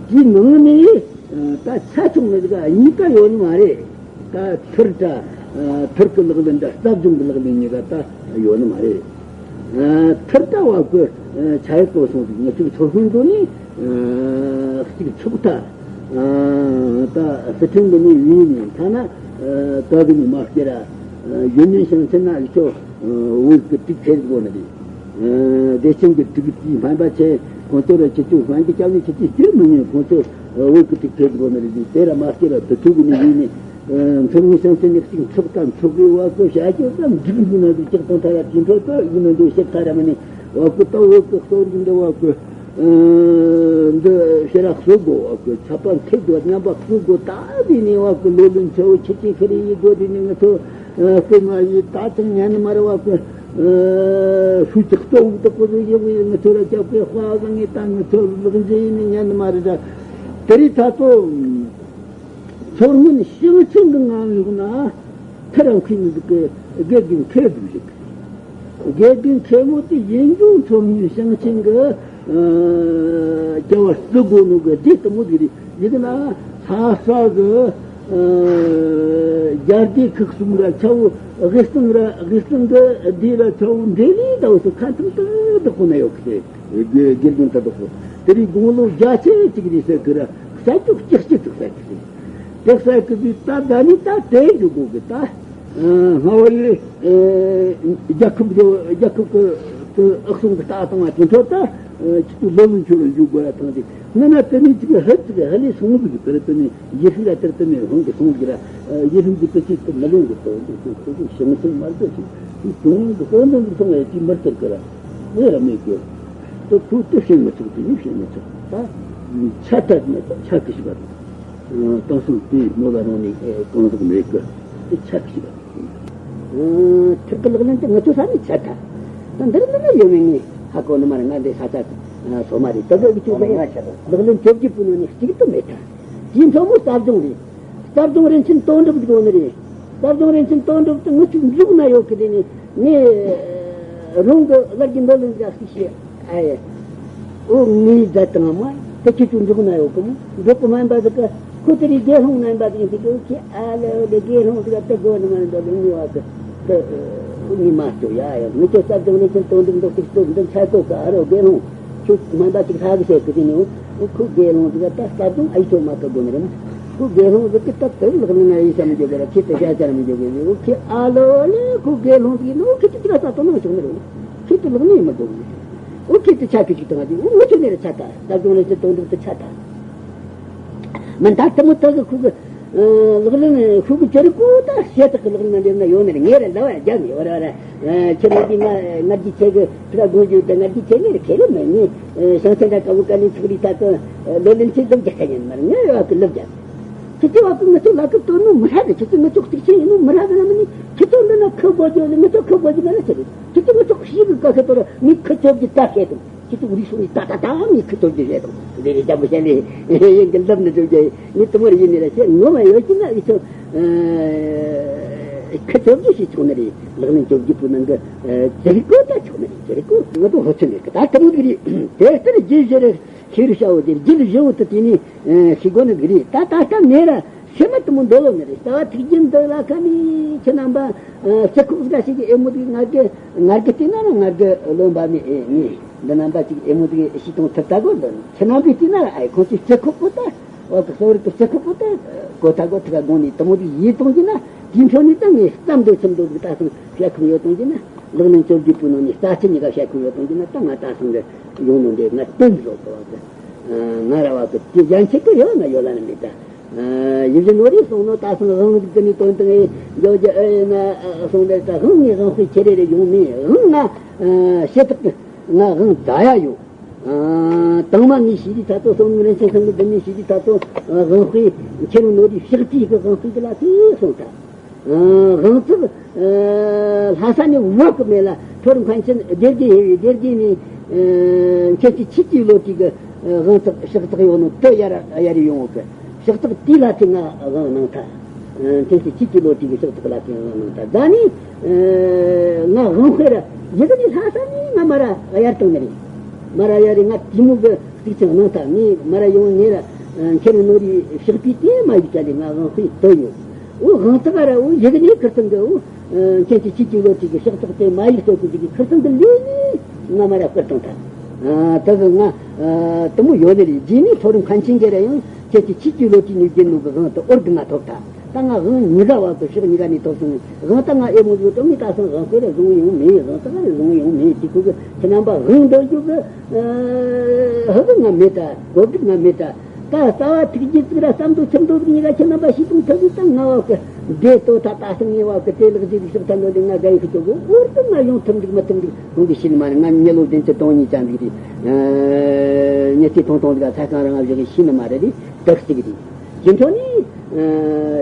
དེའི་ནང་ནས་ད་ཆ་ཚང་ནི་གཉིས་ཀ་ཡོད་ནི་མ་རེད། ད་ཐུར་ད། ཐུར་གི་ལག་ལེན་ད་རྩ་སྦྱོང་གི་ལག་ལེན་གཉིས་ཀ་ད་ཡོད་ནི་མ་རེད། ཐུར་ད་བ་གི་ཆ་ཡི་གོ་སོང་ཟིག་ངེད་ཚོའི་ཚོ་ཧུན་དུ་ནི་གཅིག་ཚོགས་ད། ད་སི་ཁྲོན་གི་ནི་ཡུལ་ནི་ཐ་ན་ད་གི་ནི་མ་སྐྱེ་ར་ཡུལ་ནི་ཞིང་ཆེན་ན་ཡི་ཆོ་བོད་གི་དུག་ཁེལ་གོ་ནི་རེད། བདེ་ཆེན་གྱི་དུག་དེའི་སྨན་པ་ཆེ་ཁོང་ཚོ་ར་ཁྱེད་ཚོས་སྨན་གྱི་སྐྱབས་ནི་ཁྱེད་ཚོས་སྐྱུར་མི་ཉན། ཁོང་ཚོ་བོད་ཀྱི་དུག་ཁྱེར་དགོས་ནི་རེད། དེ་ར་མ་སྐྱེ་ར་དུ་ཐུག་གི་ནི་ཡིན་ནི། མཚོ་སྔོན་ཞིང་ཆེན་ནི་གཅིག་འཕྲོག་དང་འཕྲོག་གི་བ་གོ་བྱ་རྒྱུ་ཙམ་འཇིག་འཇིག་ན་འདུག་ཅག་དང་ཐ་ར་དེ་འཕྲོ་ཏོ་ཡིན་ན་འདུག་ཤེས་ཐ་ར་མ་ནི་བ་གོ་ཏོ་བོད་ཀྱི་གསོ་རིག་འདི་བ་གོ་འདི་ཤེས་ར་གསོ་དགོ་བ་གོ་ཆ་པ་མཁས་དགོ་མཉམ་པ་གསོ་དགོ་ད་དེ་ནི་བ་གོ་ལོ་ལོན་ཆེ་བོ་ཁྱེད་ཀྱིས་ཤེས་རེ་ཡི་དགོ་དེ་ནི་ང་ཚོ་དཔེ་མ་ཡི་ད་ཅང་ཉན་ནི་མ་རེད་བ་གོ། ཧུ་ཅག་གཙོ་བོ་དག་པོ་ཡོད་ངེས་ང་ཚོ་ར་ཅག་པའི་དཔའ་བཟང་ངེས་ད་ང་ཚོ་ལག་འཇེ་ཡིན་ནི་ཉན་ནི་མ་རེད་ད། དེ་རིང་ད་ཚོ་མཚོ་སྔོན་ཞིང་ཆེན་གྱི་ངང་ལུག་ན་ཁ་ར་མཁས་ནི་འདུག་གི་དགེ་རྒན་མཁས་འདུག་ཞིག་དགེ་རྒན་མཁས་མོ་དེ་ཡིན་ཀྱང་མཚོ་སྔོན་ཞིང་ཆེན་གྱི་རྒྱལ་བ་རྩི་དགོས་ནོ་གི་སྡེ་ལྟ་མོ་དེ་རེད། ཡིན་ན་ལྷ་ས་གི་རྒྱ་སྡེ་ཁག་གསུམ་ར་ཆ་བོ་དབུས་གཙང་ར་དབུས་གཙང་གི་སྡེ་ར་ཆ་བོ་འབྲེལ་ལི་ཟླ་བོ་སུ་ཁ་ཐུམ་ཏུ་དུ་ཁོ་ན་ཡོད་གི་དེ་དགེ་རྒན་ད་དུ་ཁོ་དེ་རིང་དགུང་ལོ་བརྒྱད་ཅུ་ཅིག་རེད་ཟེར་གི་ར་ས་ཅོག་ཅིག་ཅིག་ཏུ་ཟེར་གི་དེ་དེ་ཟེར་གི་དུས་ད་ད་ནི་ད་དེ་འཇུག་དགོས་གི་ད། སྔ་བ་ཡི་རྒྱལ་ཁབ་རྒྱལ་ཁབ་ཀྱི་ཨག་སོང་གི་ལྟ་སྟངས་ལ་དེ་འཕྲོ་ད་ཁྱེད་ཚོ་ལོ་ལོན་ཆོས་ལ་འཇུག་དགོས་ཡ་དང་དེ་སྔ་ན་དེ་ནས་ཅིག་ཧད་ཅིག་ཧ་ལས་སོང་ཟིག་དེར་དེ་ནས་ཡི་ཤི་ལ་དེར་དེ་ནས་ཧོང་གི་སོང་གི་ར་ཡི་ཤི་གི་དེ་ཅིག་ཏུ་མ་ལོན་གི་དོ་འདུག་ཁོ་ཁོ་ཁོ་ཞེ་མི་ཚོགས་མར་དེ་ཅིག་དེ་དོན་གི་དོན་དོན་གི་སོང་ཡ་ཅིག་མར་དེར་གི་ར་ངས་ར་མེད་གི་དོ་ཁོ་དེ་ཞེ་མི་ཚོགས་དེ་ནས་ཞེ་མི་ཚོགས་ད་ཆ་ཐད་མེད་ད་ཆ་གི་ཞིག་པ་དང་སོང་དེ་མོ་ལ་རང་ནས་གང་ཟག་མེད་གི་དེ་ཆ་གི་ཞིག་པ། ཐུར་གི་ལག་ལེན་དེ་ང་ཚོ་ས་ནས་ཆད་ཐལ། ད་འདིར་མི་ལ་ཡོད་མེད་ངས་ཧ་གོ་ནི་མ་རེད། ང་འདི་ས་ཆ་སོ་མ་རེད། ད་གི་ཁྱོད་ལག་ལེན་བཅོ་བརྒྱད་པོ་ནང་ནས་གཅིག་ཏུ་མེད་ཐལ། དེའི་མཚོ་མོ་རྩ་རྫོང་རེད། རྩ་རྫོང་རིན་ཆེན་དོན་གྲུབ་འདུག་ནི་རེད། རྩ་རྫོང་རིན་ཆེན་དོན་གྲུབ་དེ་ངུ་ཆུ་འབྲུག་ན་ཡོད་གི། དེ་ནས་ངས་རང་གི་བླ་རྒྱུ་འདོད་ལེན་འདྲ་ཞིག་བྱས། ཨེ། ཨོ་ངའི་རྫ་དང་མ་དེ་ཁྱེད་ཚོ་འབྲུག་ན་ཡོད་གི་མོ། འབྲུག་གི་སྨན་པ་ཟིག་གི་ཁོ་དེ་རིགས་དགེ་སློང་རྣམ་པ་ཟིག་ཡིན་དུས་ཀྱི་ཨ་ལེ་ཨོ་ལེ་དགེ་སློང་ཟིག་ག་དེ་དགོས་ནི་མ་འདོད་ལེ། ངའི་བ་གི་དེ་ངའི་མ་སྐྱོ་ཡ་ཡ། ངི་ཁྱོད་རྩ་རྫོང་རིན་ཆེན་དོན་གྲུབ་འདུག་ཅིག་སྟོབས་འདི་འཆར་གོ་གི་ཨ་རོ་དགེ་སློང་། ཁྱོད་སྨན་པ་ཅིག་ཧ་གི་བྱེད་གི་དེ་ནས་འོ་ཁོ་དགེ་སློང་ཟིག་ད་ལྟ་དུང་ཨ་ཡི་ཐོ་མ་གི་དགོས་ནི་རེད། ཁོ་དགེ་སློང་ཟིག་གི་ད་དུ་ལག་ལེན་ཨ་ཡི་བྱ་མི་འཇོག་གི་ར། ཁྱེད་དུ་བྱ་བྱ་མི་འཇོག་གི་རེད། འོ་ཁྱེད་ཨ་ལོ་ལེ་ཁོ་དགེ་སློང་ཟིག་ཡིན་ནོ། ཁྱེད་དུ་ཅི་ལ་ས་དོ་ནང་བྱུང་ནི་རེད། ཁྱེད་དུ་ལག་ལེན་ཡིན་མི་དགོས་གི། འོ་ཁྱེད་དུ་ཆ་གི་ཅིག་དང་ཨ་དེ་འོ་ངོ་ཆོད་ནི་རེད། ཆ་ད་ད་དུང་ནི་ཅི་དོན་འགྲུབ་དུ་ཆ་ད། མི་ད་དུ་མོ་ད་གི་ཁོ་གི་ལག་ལེན་ཤུགས་ཀྱི་ཅི་རིགས་གོ་ད་བཤད་དག་གི་ལག་ལེན་འདེབས་ན་ཡོང་ནི་རེད། ངས་རེད་ལ་བ་རྒྱབ་ནས་བ་ར་བ་ར། ཁྱེད་རང་གིས་ང་ང་རྒྱུ་ཆེ་གི་ཕྲུ་གུ་དགོངས་རྒྱུ་དང་ང་རྒྱུ་ཆེ་ངས་རེད་ཁེ་རེ་མེད། ངས་ཞང་ཚན་འདྲ་དཀར་པོ་དཀའ་ལས་ཚུགས་རིགས་ད་དུང་ལོ་ལོན་ཆེ་ལོ་རྒྱག་ཁ་ཉན་མར་ངས་བ་གི་ལོ་རྒྱག་ཁྱེད་ཚོ་བ་གི་ངི་ཚོ་ལ་ཁུ་དོ་ནོ་མི་ཧ་གི། ཁྱེད་ཚོ་ངི་ཚོ་གཅིག་ཆེན་ཡིན་ནོ་མི་ཧ་གི་ལ་མི་ནི་ཁྱེད་ཚོ་འདི་ན་ཁུ་བོ་རྒྱུ་ལ་ངི་ཚོ་ཁུ་བོ་རྒྱུ་ལ་ལ་ཆེ་རེད། ཁྱེད་ཚོ་ངི་ཚོ་ཤི་གི་ཀ་ཁེ་དོ་ར་ངས་ཁུ་ཚོ་གི་ད་ཁེ་དོ། ཁྱེད་ཚོ་རིགས་སོ་ནི་ད་ད་ད་མི་ཁུ་ཚོ་གི་རེད་དོ། འདི་རེད་རྒྱ་བོ་ཤ་ལེ་ཡིན་གི་ལབ་ནི་ཚོ་རྒྱ་ནི་དུ་མར་ཡིན་ནི་ལ་ཤེས་ངོ་མ་ཡོད་ཀྱི་ན་ཨི་ཚོ་ཁུ་ཚོ་གི་ཤི་ཆོག་ནི་རེད། ལག་ལེན་བཅོ་བརྒྱད་པོ་ནང་གི་ཙི་རི་ཀོ་ད་ཆོག་ནི་རེད། ཙི་རི་ཀོ་ང་ཚོ་ཧོ་ཚོད་ནི་གི་ད་དུ་མོ་གི་རེད། དེ་ལྟར་རྒྱུད་བཞི་རེད། ཤེས་རུ་བྱའོ་དེ་རྒྱུད་བཞི་བོ་དུ་དེ་ནི་ཤེས་དགོས་ནི་གི་རེད། ད་ད་ལྟ་ནས་ར་སེམས་མ་དུ་མོ་འདོད་ལོ་ནི་རེད། རྩ་བ་ཐུགས་རྒྱུད་འདི་ལ་ཁ་ནི་ཁྱེད་རྣམ་པ་སྤྱི་ཁོག་འགའ་ཞིག་གི་ཨེ་མོ་དེ་ང་རྒྱལ་ང་རྒྱལ་བལྟས་ན་ར་ང་རྒྱལ་རློམ་པ་ནི་ཨེ་ནི་འདི་རྣམ་པ་ཅིག་ཨེ་མོ་དེ་ཤི་གཏོང་ཐུབ་ད་གོ་འདི་ཁྱེད་རྣམ་པས་བལྟས་ན་ར་ཨེ་ཁོང་ཚོའི་སྤྱི་ཁོག་པོ་ད་བ་གི་གསོ་རིག་གི་སྤྱི་ཁོག་པོ་ད་གོ་ད་གོ་ཐུག་ག་དགོངས་ནི་དུ་མོ་དེ་ཡིད་གཏོང་གི་ན་དེ་འཕྲོ་ནི་ད་ངས་བསམ་འདོད་ཚིམ་འདོད་གི་ད་སང་བཤད་ཁུམ་ཡོད་གཏོང་གི་ན། ལག་ལེན་བཅོ་བརྒྱད་པོའི་ནང་ནས་རྩ་ཆེན་གཉིས་ཀ་བཤད་ཁུལ་ཡོད་དང་གྱི་ན་ད་ང་ད་སང་གི་ཡོང་ནོ་འདི་ང་བསྟན་བཟོ་གི་བ་གི། ང་ར་བ་གི་དེ་གཞན་ཆེ་གི་ཡོད་ན་ཡོད་ལ་ནི་མི་ད། ཡིན་གཞི་ནོ་རེ་སོང་ནོ་ད་སང་དབང་གི་ནི་དོན་དང་ཡོད་ཀྱི་ཨེ་ན་སོང་འདི་ད་དབང་ནི་དབང་དཔེ་ཁྱེར་རེ་རེ་ཡོང་མེད། དབང་ང་ཤེས་ཐག་གི་ང་དབང་རྫ་ཡ་ཡོད། དང་མ་ངས་ཤེས་ཀྱི་ད་ཚོ་སོང་ནི་རིན་ཆེན་ཚང་གི་འདི་ནས་ཤེས་ཀྱི་ད་ཚོ་དབང་དཔེ་ཁྱེར་ནོ་རེ་ཕྱག་བྲིས་གི་དབང་དཔེ་གི་ལ་དེ་སོང་ད། དབང་ཚུགས། ལྷ་ས་ནས་བོད་གི་མེད་ལ་མཐོ་རིམ་མཁན་ཆེན་སྡེ་དགེ་ཧེ་བའི་སྡེ་དགེ་ནས་མཁན་ཆེན་ཆོས་ཀྱི་བློ་གྲོས་གི་དབང་ཚུགས་ཕྱག་ཚགས་ཡོད་ནོ་དུ་ཡར་ཡར་ཡོང་གི་ཕྱག་ཚགས་དེ་ལ་དེ་ང་དབང་གནང་ཐལ། མཁན་ཆེན་ཆོས་ཀྱི་བློ་གྲོས་གི་ཕྱག་ཚགས་ལ་དེ་དབང་གནང་ཐལ། ད་ནི་ང་དབང་དཔེ་ར་ཡི་གེ་ནི་ལྷ་ས་ནས་ང་མ་ར་གཡར་བཏང་ནི་རེད། མ་ར་ཡ་རེ་ང་དེ་མོ་གི་གཅིག་ཀྱང་གནང་ཐལ། ངས་མ་ར་ཡོང་ངེ་ར་ཁྱེད་རང་ནོ་རི་ཕྱག་པའི་དེ་མ་ཡིག་ཅག་ལས་ང་དབང་དཔེ་དོ་ཡོད། འོ་དབང་ཚགས་ར་འོ་ཡི་གེ་ནས་ཁིར་ཚང་གི་འོ་ཁྱེད་ཀྱི་ཆོས་ཀྱི་བློ་གྲོས་ཀྱི་ཕྱག་ཚགས་དེ་མ་ཡིག་གསོད་ཀྱི་ཅིག་གི་ཁིར་ཚང་གི་ལས་ནི་ང་མ་ར་བསྐུར་བཏང་ཐལ། ད་གི་ང་དུ་མོ་ཡོད་ནི་རེད། རྗེས་ནས་མཐོ་རིམ་མཁན་ཆེན་གྱི་ར་ཡང་ཁྱེད་ཀྱི་ཆོས་ཀྱི་བློ་གྲོས་ནས་རྒྱུན་ནོ་གི་དབང་དུ་འོར་གི་ང་ཐོབ་ཐལ། ད་ང་དབང་གཉིས་ཀ་བ་གི་ཕྱོགས་གཉིས་ཀ་ནས་ཐོབ་སོང་། དབང་ད་ང་ཨེ་མོ་ཡོད་དོ་མི་ད་སང་དབང་དཔེ་ར་བཟུང་ཡོང་མེད། དབང་ད་ར་བཟུང་ཡོང་མེད། དེ་ཁུ་གི་ཁྱེད་རྣམ་པ་དབང་འདོད་རྒྱུ་གི་ཧ་གི་ང་མེད་ད། གོ་གི་ང་མེད་ད། ད་རྩ་བ་ཐུགས་རྗེ་ཚིག་ར་བསམ་དོ་ཚིམ་དོ་གི་གཉིས་ཀ་ཁྱེད་རྣམ་པ་ཤི་དང་ཐུག་གི་ད་ང་བ་གི་བདེ་ཏོ་ད་ད་སང་ངེ་བ་གི་དེ་ལག་རྗེས་ལུགས་ཤོག་ད་འདོད་དེ་ང་དགའ་ཡི་ཁུ་ཆོ་གི་འོར་དུ་ང་ཡོང་ཐུབ་འདུག་མ་ཐུབ་འདུག་ཁོང་གི་ཤི་ནི་མ་རེད། ང་ཉེ་ལོ་བདུན་ཅུ་དོན་གཉིས་ཙམ་ཟིག་རེད། ཉེ་ཚེ་ཐུང་ཐུང་ཟིག་ཚ་ཁང་རང་ང་བཞག་གི་ཤི་ནི་མ་རེད། རེད་དག་ཅིག་རེད། རྒྱུ་མཚན་ནི།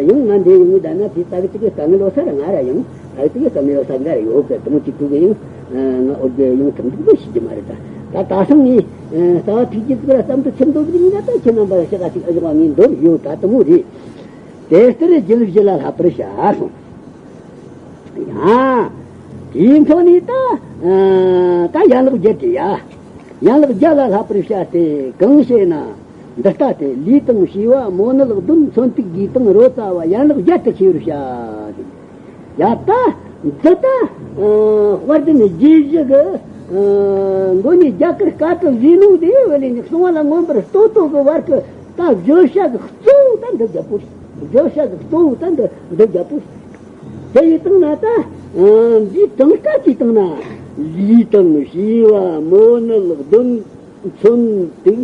ཡང་ང་འདི་ཡོང་གི་ད་ན་དེ་ཙག་ཅིག་གི་དཀའ་ངལ་ལོ་ས་ར་ང་ར་ཡང་ཙག་ཅིག་གི་དཀའ་ངལ་ལོ་ས་འགའ་ར་ཡོད་གི། དུ་མོ་གཅིག་ཏུ་གི་ཡང་ང་འོ་དེ་ཡང་ཐུབ་འདུག་ལོ་ཤི་རྒྱུ་མ་རེད། ད་ད་ད་སང་ངས་རྩ་བ་ཐུགས་རྗེ་ཚིག་ར་བསམ་དུ་ཚིམ་འདུག་གི་ཡིན་ན་ད་ཁྱེད་རྣམ་པ་ཤ་ག་ཅིག་ཨ་ཞོག་ངས་འདོད་ཡོད། ད་དུ་མོ་རེད། དེ་ལྟར་རྒྱུད་བཞི་ལ་ལྷག་པར་བྱ་གསུངས། ཡང་། དེའི་མཚོ་ནས་ད། ད་ཡན་ལག་བརྒྱད་དེ་ཡ། ཡན་ལག་བརྒྱད་ལ་ལྷག་པར་བྱ་སྟེ་གང་ཞེ་ན། འདི་ལྟ་སྟེ། ལུས་དང་བྱིས་པ་མོ་ནི་ལག་གདོན་མཚོན་ཐིག་གིས་དང་རོ་ཙ་བ་ཡན་ལག་བརྒྱད་དུ་ཤེས་པར་བྱ། ཡ་ད། འདི་ད། དཔལ་ལྡན་རྗེས་བཞི་གི། མགོ་ནས་རྒྱ་གར་སྐད་དུ་བཟོས་ནོ་དེ་བས་ལས་ནི་གསང་བ་ལ་མངོན་པར་བསྟོད་དོ་གི་བར་གི་ད་བརྗོད་བྱ་གི་གཙོ་བོ་ད་འདི་བརྒྱད་པོ་རེད། བརྗོད་བྱ་གི་གཙོ་བོ་ད་འདི་འདི་བརྒྱད་པོ་རེད། དེ་ཡི་སྟེང་ན་ད། འདིའི་གྲངས་ཀ་གི་སྟེང་ན། ལུས་དང་བྱིས་པ་མོ་ནི་ལག་གདོན་མཚོན་ཐིག་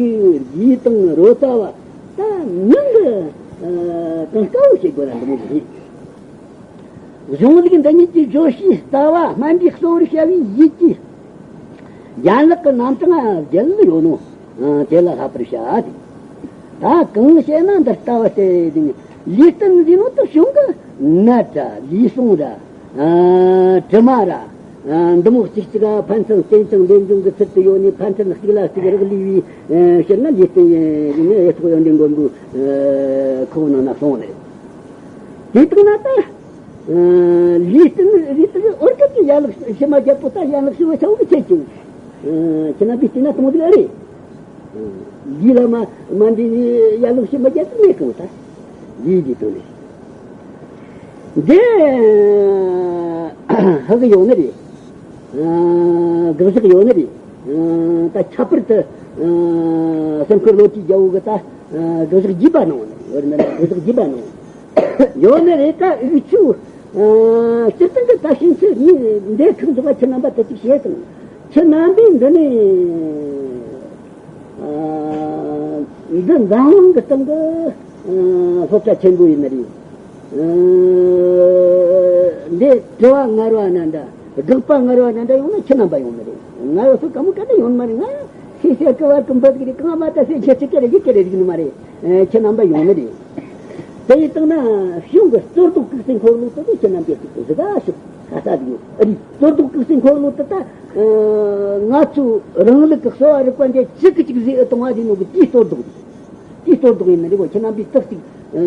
གིས་དང་རོ་ཙ་བ། ད་མྱང་གི་གྲངས་ཀ་བོ་བྱེད་དགོས་ན་འདི་མོ་རེད། གཞུང་ལུགས་འདི་ཉིད་ཀྱི་བརྗོད་བྱའི་རྩ་བ་སྨན་པའི་གཙོ་བོར་བྱ་བའི་ཡིད་ཀྱི་ཡན་ལག་གི་རྣམ་གྲངས་བརྒྱད་ཡོད་ནོ། དེ་ལ་ལྷག་པར་བྱ་སྟེ། ད་གང་བཤད་ན་འདི་ལྟ་བུ་སྟེ། ལུས་རྟེན་འཛིན་ནོ་དུ་བྱུང་གི་ནད་ར་ལུས་ཟུངས་ར། ཨ། དྲི་མ་ར། ཨ། འདི་མོ་གཅིག་གཅིག་ག་ཕན་ཚུན་རྟེན་ཅིང་ལས་འབྱུང་གི་ཚུལ་དུ་ཡོད་ནས། ཕན་ཚུན་གཅིག་ལ་གཅིག་རག་ལས་པའི། ཨ། ཕྱིར་ན་ལུས་རྟེན་ཡིན་ནི་ཡེ་ཐོག་ཡོན་ཏན་མགོན་པོའི། ཨ། ཁོག་ནང་ན་སོང་ནི་རེད། དེ་ལྟར་ན་ད། ཨ། ལུས་རྟེན་རེད་དེ། འོར་སྐབས་ཀྱི་ཡན་ལག་ཕྱི་མ་བརྒྱད་པོ་ད་ཡན་ལག་ཕྱི་མ་ཆ་བོ་གི་ཁྱད་ཅིག་ཁྱེད་རྣམ་པས་བལྟས་ན་མཐོང་གི་རེད། ལུས་ལ་མ་མ་འདི་ཡན་ལག་ཕྱི་མ་བརྒྱད་དུ་མེད་གང་ད། ལུས་ཀྱི་དོན་ནི། འདི་ཧ་གི་ཡོད་ནི་རེད། ཨ། དགག་བཞག་ཡོད་ནི་རེད། ཨ། ད་ཁྱད་པར་དུ། ཨ། སེམས་ཁུར་བློ་གྲོས་རྒྱལ་པོ་གི་ད། ཨ། དགག་བཞག་རྒྱས་པ་གནང་བ་ནི། ཡོད་ནི་རེད། དགག་བཞག་རྒྱས་པ་གནང་བ་ཡོད་ནི་རེད། ད་འུ་ཆོས། ཨ། སྤྱིར་བཏང་གི་ད་ཕྱིན་ཆད་ངས་འདི་ཁག་འཇོག་པ་ཁྱེད་རྣམ་པ་དུ་ཅིག་བཤད་དང་། ཁྱེད་རྣམ་པས་འདི་ནས། ཨ། འདི་འཛམ་གླིང་གི་སྟེང་གི། ཨ། སློབ་གྲྭ་ཆེན་པོ་ཡིན་ནི་རེད། ཨ། འདི་དྲི་བ་ངར་བ་ན་འདྲ། དགག་པ་ངར་བ་ན་འདྲ་ཡོང་ན་ཁྱེད་རྣམ་པ་ཡོང་ནི་རེད། ང་ཡོད་སུ་ག་མོ་ག་ད་ཡོང་མ་རེད། ང་ཤེས་ཤེས་ཀི་བར་ཀི་འབུ་ཟིག་རེད། གང་མ་ད་ཤེས་ཤེས་ཅི་ཀི་རེད། ཡི་ཀི་རེད་ཟིག་ནི་མ་རེད། ཨ། ཁྱེད་རྣམ་པ་ཡོང་ནི་རེད། དེ་ཡི་སྟེང་ན་གཞུང་གི་གཙོ་ལྡོག་བཀུག་སའི་འཁོར་ལོ་དེ་ཚོ་ཁྱེད་རྣམ་པས་ཅིག་གཟིགས་ད་ཞིག་ཁ་ས་ཟིག་ཡོད་ཨ་རེད། གཙོ་ལྡོག་བཀུག་སའི་འཁོར་ལོ་དེ་ད། ཨ། ང་ཚོ་རང་ལུགས་ཀྱི་གསོ་བ་རིག་པ་འདི་ཅི་གི་ཅིག་བཟོས་ཨེ་གཏོང་བ་ཟེར་ནོ་གི་དེའི་གཙོ་ལྡོག་རེད། དེའི་གཙོ་ལྡོག་ཡིན་ནི་རེད་གོ། ཁྱེད་རྣམ་པས་ཏག་ཅིག་ཨ།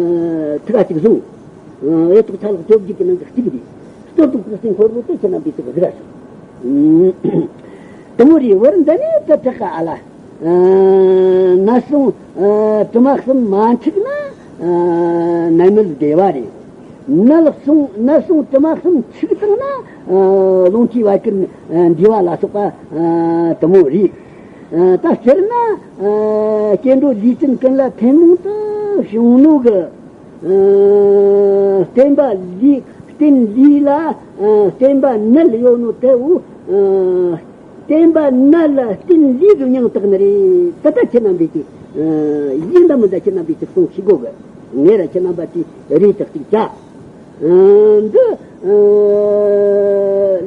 ཐུགས་ཀ་ཅིག་བཟུང་། ཨ། ཨེ་ཐོག་ཆ་ལག་བཅོ་བརྒྱད་ཀྱི་ནང་གི་གཅིག་རེད། གཙོ་ལྡོག་བཀུག་སའི་འཁོར་ལོ་དེ་ཁྱེད་རྣམ་པས་ཅིག་གཟིགས་ར་ཞིག་དེ་མོ་རེད། བར་འདི་ནས་ད་དྲག་ག་ཨ་ལ། ཨ། ནད་ཟུངས། ཨ། དྲི་མ་གསུམ་མ་འཁྲུགས་ན། ཨ། ནད་མེད་བདེ་བ་རེད། ནད་ཟུངས་ནད་ཟུངས་དྲི་མ་གསུམ་འཁྲུགས་བཏང་ན། ཨ། རླུང་མཁྲིས་བད་ཀན་འདུས་པ་ལ་སོགས་པ། ཨ། དེ་མོ་རེད། ཨ། ད་སྤྱིར་ན། ཨ། སྐྱེ་འགྲོ་ལུས་ཅན་ཀུན་ལ་ཐུན་མོང་དུ་བྱུང་ནོ་གི། ཨ། བརྟེན་པ་ལུས། རྟེན་ལུས་ལ། ཨ། བརྟེན་པ་ནད་ཡོད་ནོ་དེའོ། ཨ། བརྟེན་པ་ནད་ལ་རྟེན་ལུས་ཀྱི་མྱིང་བཏགས་ནི་རེད། ད་ལྟ་ཁྱེད་རྣམ་པས་ཀྱི། ཨ། ཡིན་ད་མིན་ད་ཁྱེད་རྣམ་པས་ཀྱི་གསུང་ཤེས་དགོས་གི། ངས་ར་ཁྱེད་རྣམ་པ་ཀྱི་རེ་ཐག་ཅིག་བྱ། ཨ། འདི། ཨ།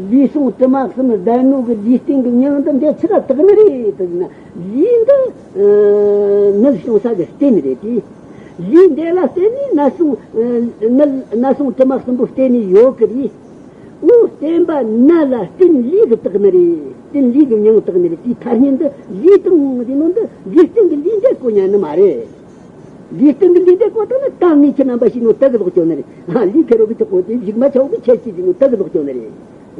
ལུས་ཟུངས་དྲི་མ་གསུམ་ལྡན་ནོ་གི་ལུས་རྟེན་གྱི་མྱིང་འདི་འདི་ཆི་ལ་བཏགས་ནི་རེད་ཟེར་ན། ལུས་འདི། ཨ། ནད་བྱུང་ས་གི་རྟེན་རེད་དེ། ལུས་འདི་ལ་བརྟེན་ནས་ནད་ཟུངས། ཨ། ནད་ནད་ཟུངས་དྲི་མ་གསུམ་པོ་བརྟེན་ནས་ཡོད་གི་རེད། འོ། བརྟེན་པ་ནད་ལ་རྟེན་ལུས་སུ་བཏགས་ནི་རེད། རྟེན་ལུས་ཀྱི་མྱིང་བཏགས་ནི་རེད། དེའི་ཐ་སྙད་འདི་ལུས་དང་ཟེར་ནོ་འདི་ལུས་རྟེན་གྱི་ལུས་འདི་གོ་ཉན་ནི་མ་རེད། ལུས་རྟེན་གྱི་ལུས་འདི་གོ་བཏང་ན་ད་ངས་ཁྱེད་རྣམ་པ་ཞིག་ནོ་དག་གི་ལོག་ཅོ་ནི་རེད། ཨ། ལུས་ཁེ་རོ་གི་ཆོག་གོ་དེ་གཞུག་མ་ཆའོ་གི་ཁྱེད་ཀྱིས་ཞིག་ནོ་དག་གི་ལོག་ཅོ་ནི་རེད། ཨ།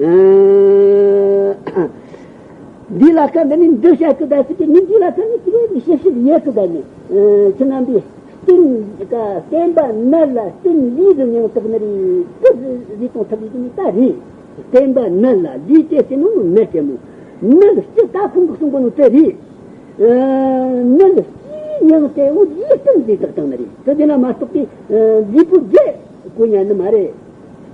འདི་ལ་ཁ་འདི་ནི་འདི་བཤད་ཀི་ད་ཟེར་གི་ནི། འདི་ལ་ཁ་ནི་ཅི་རེད་ཞིབ་ཞིབ་ཡོད་གི་ད་ནི། ཨ། ཁྱེད་རྣམ་པས། རྟེན་ཀ་བརྟེན་པ་ནད་ལ་རྟེན་ལུས་ཀྱི་མྱིང་བཏགས་ནི་རེད། ཀི་ཟེར་དང་ཐབས་ལུས་ཀྱི་ནི་ད་རེད། བརྟེན་པ་ནད་ལ་ལུས་དེ་ཟེར་ནོ་ནི་ནད་དེ་མོ། ནད་སྤྱི་ད་ཁོང་གི་གསུང་གི་ནོ་དེ་རེད། ཨ། ནད་སྤྱིའི་མྱིང་དེ་འོ་ལུས་རྟེན་ཟེར་བཏགས་བཏང་ནི་རེད། དེ་དེ་ན་མ་གཏོགས་པའི། ཨ། ལུས་པོ་བརྒྱད་གོ་ཉན་ནི་མ་རེད།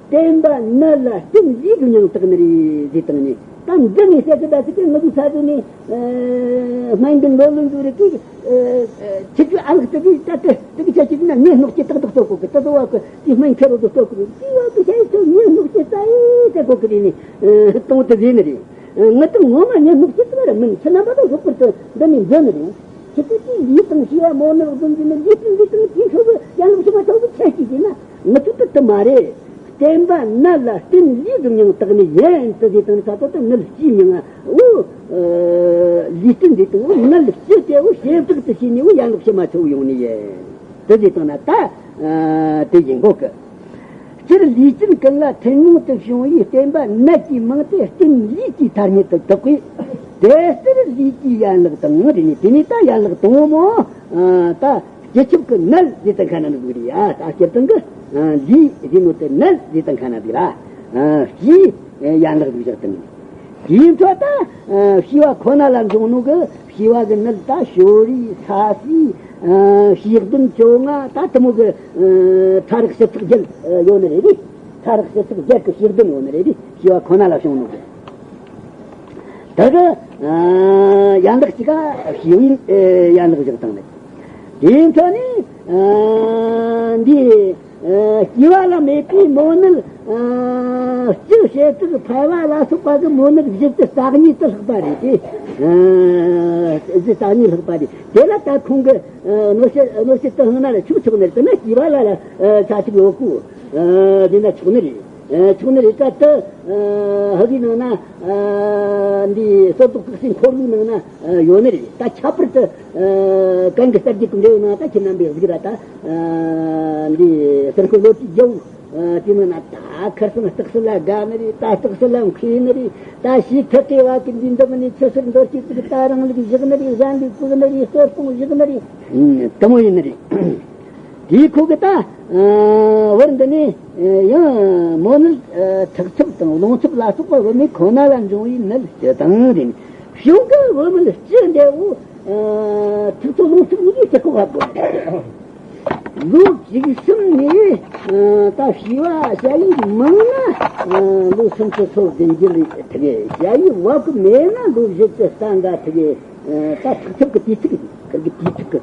བརྟེན་པ་ནད་ལ་རྟེན་ལུས་ཀྱི་མྱིང་བཏགས་ནི་རེད་ཟེར་བཏང་ནི། ད་འདི་ནས་བཤད་གི་ད་ཟེར་གི་ང་ཚོ་ས་ཟོ་ནས། ཨ། སྨན་གྱི་ལོ་ལོན་འཇུ་རེ་གི། ཨ། ཁྱེད་ཚོའི་ཨ་ལགས་དེ་གི་ད་དེ་དེ་གི་ཆ་ཅིག་ན་ངས་སྣོག་ཅི་ཏག་ཏག་གཏོར་གོ་གི། ད་དུ་བ་གི་དེ་སྨན་ཁེ་རོ་དུ་གཏོར་གི་རེད། དེ་བ་གི་ཆ་ཡི་ཚོ་ངས་སྣོག་ཅི་ཙ་ཡི་ཙ་གོ་གི་རེད་ནི། ཨ། གཏོང་དུ་རེད་ནི་རེད། ཨ། ང་ད་ངོ་མ་ངས་སྣོག་ཅི་ཙ་ར་མིན། ཁྱེད་རྣམ་པ་དང་ལྷག་པར་དུ་འདི་ནས་འཇོན་ནི་རེད། ཁྱེད་ཚོ་དེ་ལུས་དང་ཤེས་པ་མོ་ནི་རྫུན་གྱི་ནི་ལུས་དང་ལུས་དང་དེ་ཤོག་གི་ཡང་ལུགས་ཤེས་མ་ཐོག་གི་ཆ་ཅིག་ཡིན་ན། ང་ཚོ་ད་དེ་མ་རེད། བརྟེན་པ་ནད་ལ་རྟེན་ལུས་ཀྱི་མྱིང་བཏགས་ནི་ཡིན་ཏེ་ཟེར་དང་ས་ཏོ་ཏེ་ནད་སྤྱིའི་མྱིང་ང་འོ། ཨ། ལུས་རྟེན་ཟེར་དང་འོ་ནད་སྤྱི་དེ་འོ་ཞེ་དྲག་ཏུ་བྱས་ནས་འོ་ཡན་ལག་ཕྱི་མ་ཆོག་ཡོང་ནི་ཡིན་ཏེ་ཟེར་དང་ན་ད། ཨ། དེ་ཡིན་གོ་གི། སྤྱིར་ལུས་ཅན་ཀུན་ལ་ཐུན་མོང་དུ་བྱུང་བའི་བརྟེན་པ་ནད་ཀྱི་མིང་དེ་རྟེན་ལུས་ཀྱི་ཐ་སྙད་དུ་གྲགས་པས། དེ་ལྟར་ལུས་ཀྱི་ཡན་ལག་དང་རེད་ནི། དེ་ནས་ད་ཡན་ལག་དང་པོ་མོ། ཨ། ད། སྤྱི་ཁྱབ་ཀྱི་ནད་ཟེར་དང་ཁ་ན་འདུག་རེད་ཡ། ད་སྤྱིར་བཏང་གི་ལུས་ཟེར་ནོ་དེ་ནད་ཟེར་དང་ཁ་ན་འདུག་ར། སྤྱིའི་ཡན་ལག་འདུག་བཞག་དང་། དེའི་འཕྲོ་ད་ཤེས་པ་ཁོ་ན་ལ་འབྱུང་ནོ་གི་ཤེས་པ་གི་ནད་ད་ཕྱོགས་རིས་ས་གསུམ། ཤེས་ལྡན་བཅོ་ལྔ་ད་དེ་མོ་གི་ཕྲ་རགས་བཞི་ཚེག་བརྒྱད་ཡོད་ནི་རེད། ཕྲ་རགས་བཞི་ཚེག་བརྒྱད་ཀྱི་ཤེས་ལྡན་ཡོད་ནི་རེད། ཤེས་པ་ཁོ་ན་ལ་བྱུང་ནོ་གི། ད་གི་ཡན་ལག་གཅིག་ག་ཤེས་པའི་ཡན་ལག་བཞག་དང་ནི། དེའི་འཕྲོ་ནས། ཨ། འདི། ཨ། སྐྱེ་བ་ལ་མེད་པའི་མོ་ནད། ཨ། སྤྱི་བྱེ་བྲག་ཕལ་བ་ལ་སོགས་པ་གི་མོ་ནད་བཞི་བཅུ་རྩ་གཉིས་དུ་ལྷག་པ་རེད་དེ། ཨ། བཞི་རྩ་གཉིས་ལྷག་པ་རེད། དེ་ལ་ད་ཁོང་གི། ཨ། གནོད་བྱེད་གནོད་བྱེད་དུ་སྣང་ན་ལ་ཆོག་ཆོག་ནི་རེད། དེ་ན་སྐྱེ་བ་ལ་ལ། ཨ། ཆ་ཆུག་ཡོད་གོ། ཨ། དེ་ན་ཆོག་ནི་རེད། ཆོག་ནི་རེད། ད་དེ་ཧ་གི་ནང་ན་འདི་སོར་རྟོག་སྟག་སེང་འཁོར་ལོའི་ནང་ན་ཡོད་ནི་རེད། ད་ཁྱད་པར་དུ་གན་གི་གསར་བརྗེ་གི་འབྲེལ་ཡོད་ནང་ད་ཁྱེད་རྣམ་པས་གཟིགས་ར། ད་འདི་སེར་ཁོ་ལོ་ཏི་རྒྱལ་པོ་དེ་ནང་ན་ད་ཁར་སང་སྟག་སེང་ལ་དགའ་ནི་རེད། ད་སྟག་སེང་ལ་མཁས་ནི་རེད། ད་ཞིག་ཐད་ཀའི་བ་གི་འདི་འདི་མི་ནི་ཆུ་སེར་འདོར་གྱི་ཚིག་ད་རང་ལུགས་བཞག་ནི་རེད། གཞན་ལུགས་བཀུག་ནི་རེད། གསོ་སྤོང་བཞག་ནི་རེད། དེ་མོ་ཡིན་ནི་རེད། དེའི་ཁོ་གི་ད་བར་འདི་ནས་ཡང་མོ་ནི་ཐུག་ཚབ་དང་རླུང་ཚབ་ལ་སོགས་པ་བུད་མེད་ཁོ་ན་ལ་འབྱུང་བའི་ནད་སྤྱི་དང་རེད། གཞུང་གི་བུད་མེད་སྤྱི་འདྲ་བོ་ཐུག་ཚོ་རླུང་ཚབ་གཉིས་ཀྱི་སྤྱི་ཁོག་ཧ་གོ། ལོ་བཅུ་གསུམ་ནས་ད་བྱིས་པ་ཞ་ཡི་མང་ན་ལོ་སུམ་ཅུ་སོ་བདུན་འགྱུར་ཐུག་གི། ཞ་ཡི་བབ་གི་མེད་ན་ལོ་བཞི་བཅུ་རྩ་འགའ་ཐུག་གི། ད་ཐུག་ཚབ་གི་དུས་ཚིགས་ཁིར་གི་དུས་ཚིགས་གི་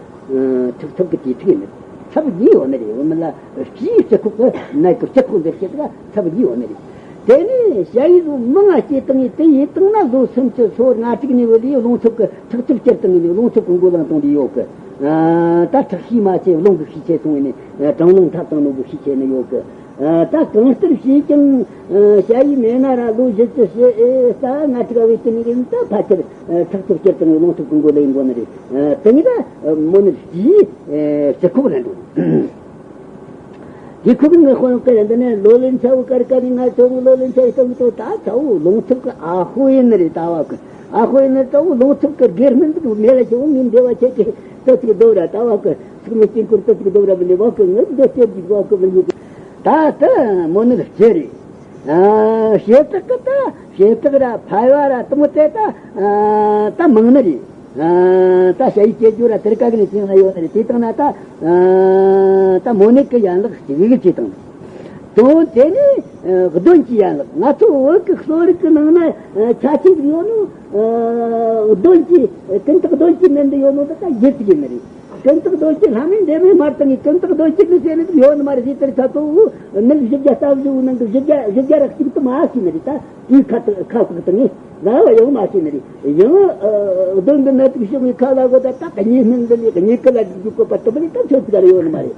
ཐུག་ཚབ་ཀྱི་དུས་ཚིགས་ཡིན། ཚབ་གཉིས་ཡོད་ནི་རེད། འོ་མི་ལ་སྤྱིའི་སྤྱི་ཁོག་གི་ནད་ཀྱི་སྤྱི་ཁོག་འདིར་བཤད་ན་ཚབ་གཉིས་ཡོད་ནི་རེད། དེ་ནས་ཞ་ཡི་ལོ་མང་ང་སྐྱེས་བཏང་ངས་དེ་ཡིན་བཏང་ན་ལོ་སུམ་ཅུ་སོ་ལྔ་དྲུག་ནས་བུད་དེ་རླུང་ཚབ་ཀྱི་ཐུག་ཚབ་སྐྱེར་བཏང་ངས་རླུང་ཚབ་ཀྱི་མགོ་ལངས་བཏང་དེ་ཡོད་གི། ད་ཁྲག་ཤེད་མ་ཆེ་རླུང་གི་ཤས་ཆེ་སོང་ངས་ནས་གྲང་རླུང་ཐབ་བཏང་ནོ་གི་ཤས་ཆེ་ནི་ཡོད་གི། ད་གང་ལྟར་བྱས་ཀྱང་ཞ་ཡི་མེད་ན་ར་ལོ་བཞི་བཅུ་ཞེ་ཨེ་ས་ལྔ་དྲུག་བའི་དུས་ནས་ད་ཕལ་ཆེར་ཐག་ཐག་ཆོད་བཏང་ནས་རླུང་ཐུག་གི་མགོ་ལས་འགོ་ནི་རེད། དེ་ནི་ད་མོ་ནི་སྤྱིའི་སྤྱི་ཁོག་ལ་འགྲོ། དེ་ཁོ་གི་ངའི་དཔོན་སྐད་འདི་ནས་ལོ་ལོན་ཆ་བོ་ཀར་ཀ་ནི་ང་ཚོ་ལོ་ལོན་ཆ་ཡི་སྟོང་གི་ད་ཚ་བོ་རླུང་ཐུག་གི་ཨ་ཧོ་ཡིན་ནི་རེད། ད་བ་གི་ཨ་ཧོ་ཡིན་ནི་ད་བོ་རླུང་ཐུག་གི་སྒེར་སྨན་འདི་མེད་ལ་ཆེ་བོ་ངའི་འདེ་བ་ཆེ་གི་ད་ཚིག་རྡོ་ར་ད་བ་གི་ཚིག་མི་སྐྱིན་ཁུར་ད་ཚིག་རྡོ་ར་མི་ནི་བ་གི་ངའི་འདེ་ཆེ་གི་བ་གི་མི་ནི། ད་ལྟ་མོ་ནི་ལ་སྐྱེ་རེད། ཞེ་དྲག་གི་ད་ཞེ་དྲག་ར་ཕལ་བ་ར་དུ་མོ་དེ་ད་ད་མང་ནི་རེད། ད་ཞ་ཡི་སྐྱེ་རྒྱུ་ར་དེར་ཀ་གི་ནས་ཅིང་ན་ཡོད་ནི་རེད། དེ་དང་ན་ད་ད་མོ་ནི་གི་ཡན་ལག་ཅིག་གི་ཅི་དང་དོན་དེ་ནི་གདོན་གྱི་ཡན་ལག་ང་ཚོ་བོད་ཀྱི་གསོ་རིག་གི་ནང་ན་ཆ་ཆེན་ཡོད་ནོ། གདོན་གྱི་ཀུན་བཏགས་གདོན་གྱི་ནད་འདི་ཡོད་ནོ་ད་ད་ཡིད་ཀྱི་ནི་རེད། ཀུན་བཏགས་གདོན་གྱི་ལྷ་མིན་འདྲེ་མིན་སྨར་བཏང་ངས་ཀུན་བཏགས་གདོན་གྱི་ནི་ཟེར་ནི་ཡོད་ནི་མ་རེད། ཟེར་དེར་ཚ་ཚོ་བོ་ནི་བཞི་བརྒྱ་རྩ་བཞི་བོ་ནང་གི་བཞི་བརྒྱ་བཞི་བརྒྱ་ར་གཅིག་ཏུ་མ་ཤེས་ནི་རེད། ད་དེའི་ཁ་ཁ་ཁུག་བཏང་ངས་ར་བ་ཡང་མ་ཤེས་ནི་རེད། ཡང་གདོན་གྱི་ནད་དུག་ཤོག་ངའི་ཁ་ལ་གོ་ད་ད་གཉིས་སྨན་འདི་ནི་གཉིས་ཀི་ལ་འཇུག་གོ་པ་དུ་མ་ནི་ད་ཆོད་ཚིག་ར་ཡོད་ནི་མ་རེད།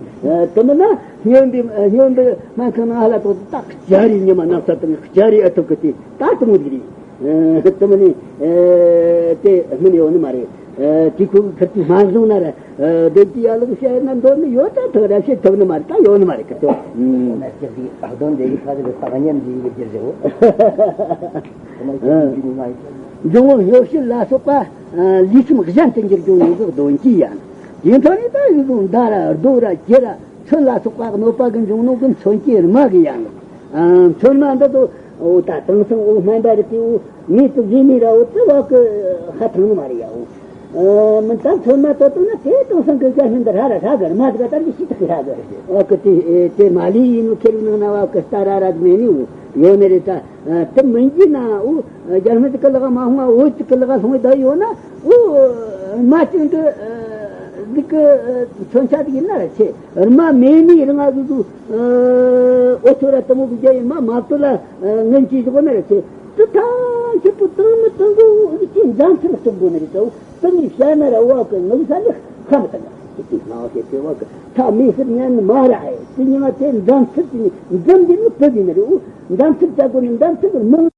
དུ་མ་ན་སྨྱོན་པའི་སྨྱོན་པའི་སྨན་ཁང་ནང་ཧ་ལ་ཐོག་ད་ཅ་རི་ཉི་མ་ནག་ས་དང་ཅ་རི་ཨ་ཐུག་གི་དེ་ད་དུ་མོ་རིག་རེད། དུ་མ་ནི་དེ་སྨིན་ཡོད་ནི་མ་རེད། དེ་ཁོ་གི་ཁུར་གྱི་སྨན་བཟུང་ན་ར་སྡོད་ཀྱི་ཡ་ལག་བཤད་ན་འདོད་ནི་ཡོད་ད་ཐུག་ར་བཤད་ཐུབ་ནི་མ་རེད། ད་ཡོད་ནི་མ་རེད་ཁུར་ཚོ། ཨ་ནི་ཅག་གི་ཨ་གདོན་འདི་གི་ཁ་ཟེར་བའི་ད་ག་ཉན་འདི་གི་རྒྱུ་རེད་འོ། འབྱུང་བ་སྨྱོ་བྱེད་ལ་སོགས་པ་ལུས་སེམས་གཞན་དུ་འགྱུར་རྒྱུ་ཡོད་གི་གདོན་གྱི་ཡ། དེ་འཕྲོ་ནི་ད་ཡུལ་ལུང་མདའ་ར་རྡོ་ར་གྱི་ར། མཚོན་ལ་སོགས་པ་གནོད་པ་གི་འབྱུང་ནོ་གི་མཚོན་གྱི་རྨ་གི་ཡན་ལག་མཚོན་མ་འདི་ཚོ་འོ་ད་དེང་སང་འོ་སྨན་པ་རེད་དེ་འོ་ངས་ཚོ་བཟོས་མི་ར་འོ་དེ་བ་གི་ཧ་ཐང་ནི་མ་རེད་ཡ། འོ་མི་ད་མཚོན་མ་ཏོ་ཏོ་ན་དེ་དེང་སང་གི་རྒྱ་སྨན་འདི་ར་ར་ཧྲ་གི་རྨ་དེ་ག་ད་འདི་ཤི་ཐག་གི་ཧྲ་གི་འོ་གི་དེ་དེ་མ་ལི་ཡིན་ནོ་ཁེར་ནང་ན་བ་གི་ལྟ་ར་ར་མེད་ནི་འོ་ཡོད་ནི་རེད། ད་དེ་མི་འགྱིས་ན་འོ་རྒྱ་སྨན་དེ་གི་ལག་མ་ཧོང་བ་འོ་དེ་གི་ལག་ལྷུང་བའི་ད་ཡོད་ན། འོ། མ་བསྟན་དུ། འདི་གི་མཚོན་ཆ་དེ་ཡིན་ན་ར་ཆེ། རྨ་མེད་ནི་རང་ང་གི་གུ། འོ་ཚོ་ར་དུ་མོ་གི་རྒྱ་ཡིན་མ་མ་བཏུ་ལ་ངན་གྱིས་བཞག་ན་ར་ཆེ། དུ་ཐང་ཆེ་པོ་དང་མི་དང་གི་འོ་གི་ཅི་འཛམ་ཚུལ་གཏུབ་དགོས་ནི་རེད་དོ། དུ་ནི་བཤད་ན་ར་བ་གི་ངུ་ས་ནི་ཁ་མི་དང་ང་ཅི་ཅི་སྣང་བྱེད་དེ་བ་གི་ཐག་མི་ཟེར་ཉན་ནི་མ་ར་ཨེ་དེ་ཉི་མ་དེ་འཛམ་ཚུལ་དེ་ནི་འཛམ་འདི་ནི་བུ་དེ་ནི་རེད། འོ་འཛམ་ཚུལ་ལྟ་དགོས་ནི་འཛམ་ཚུལ་གི་མང་།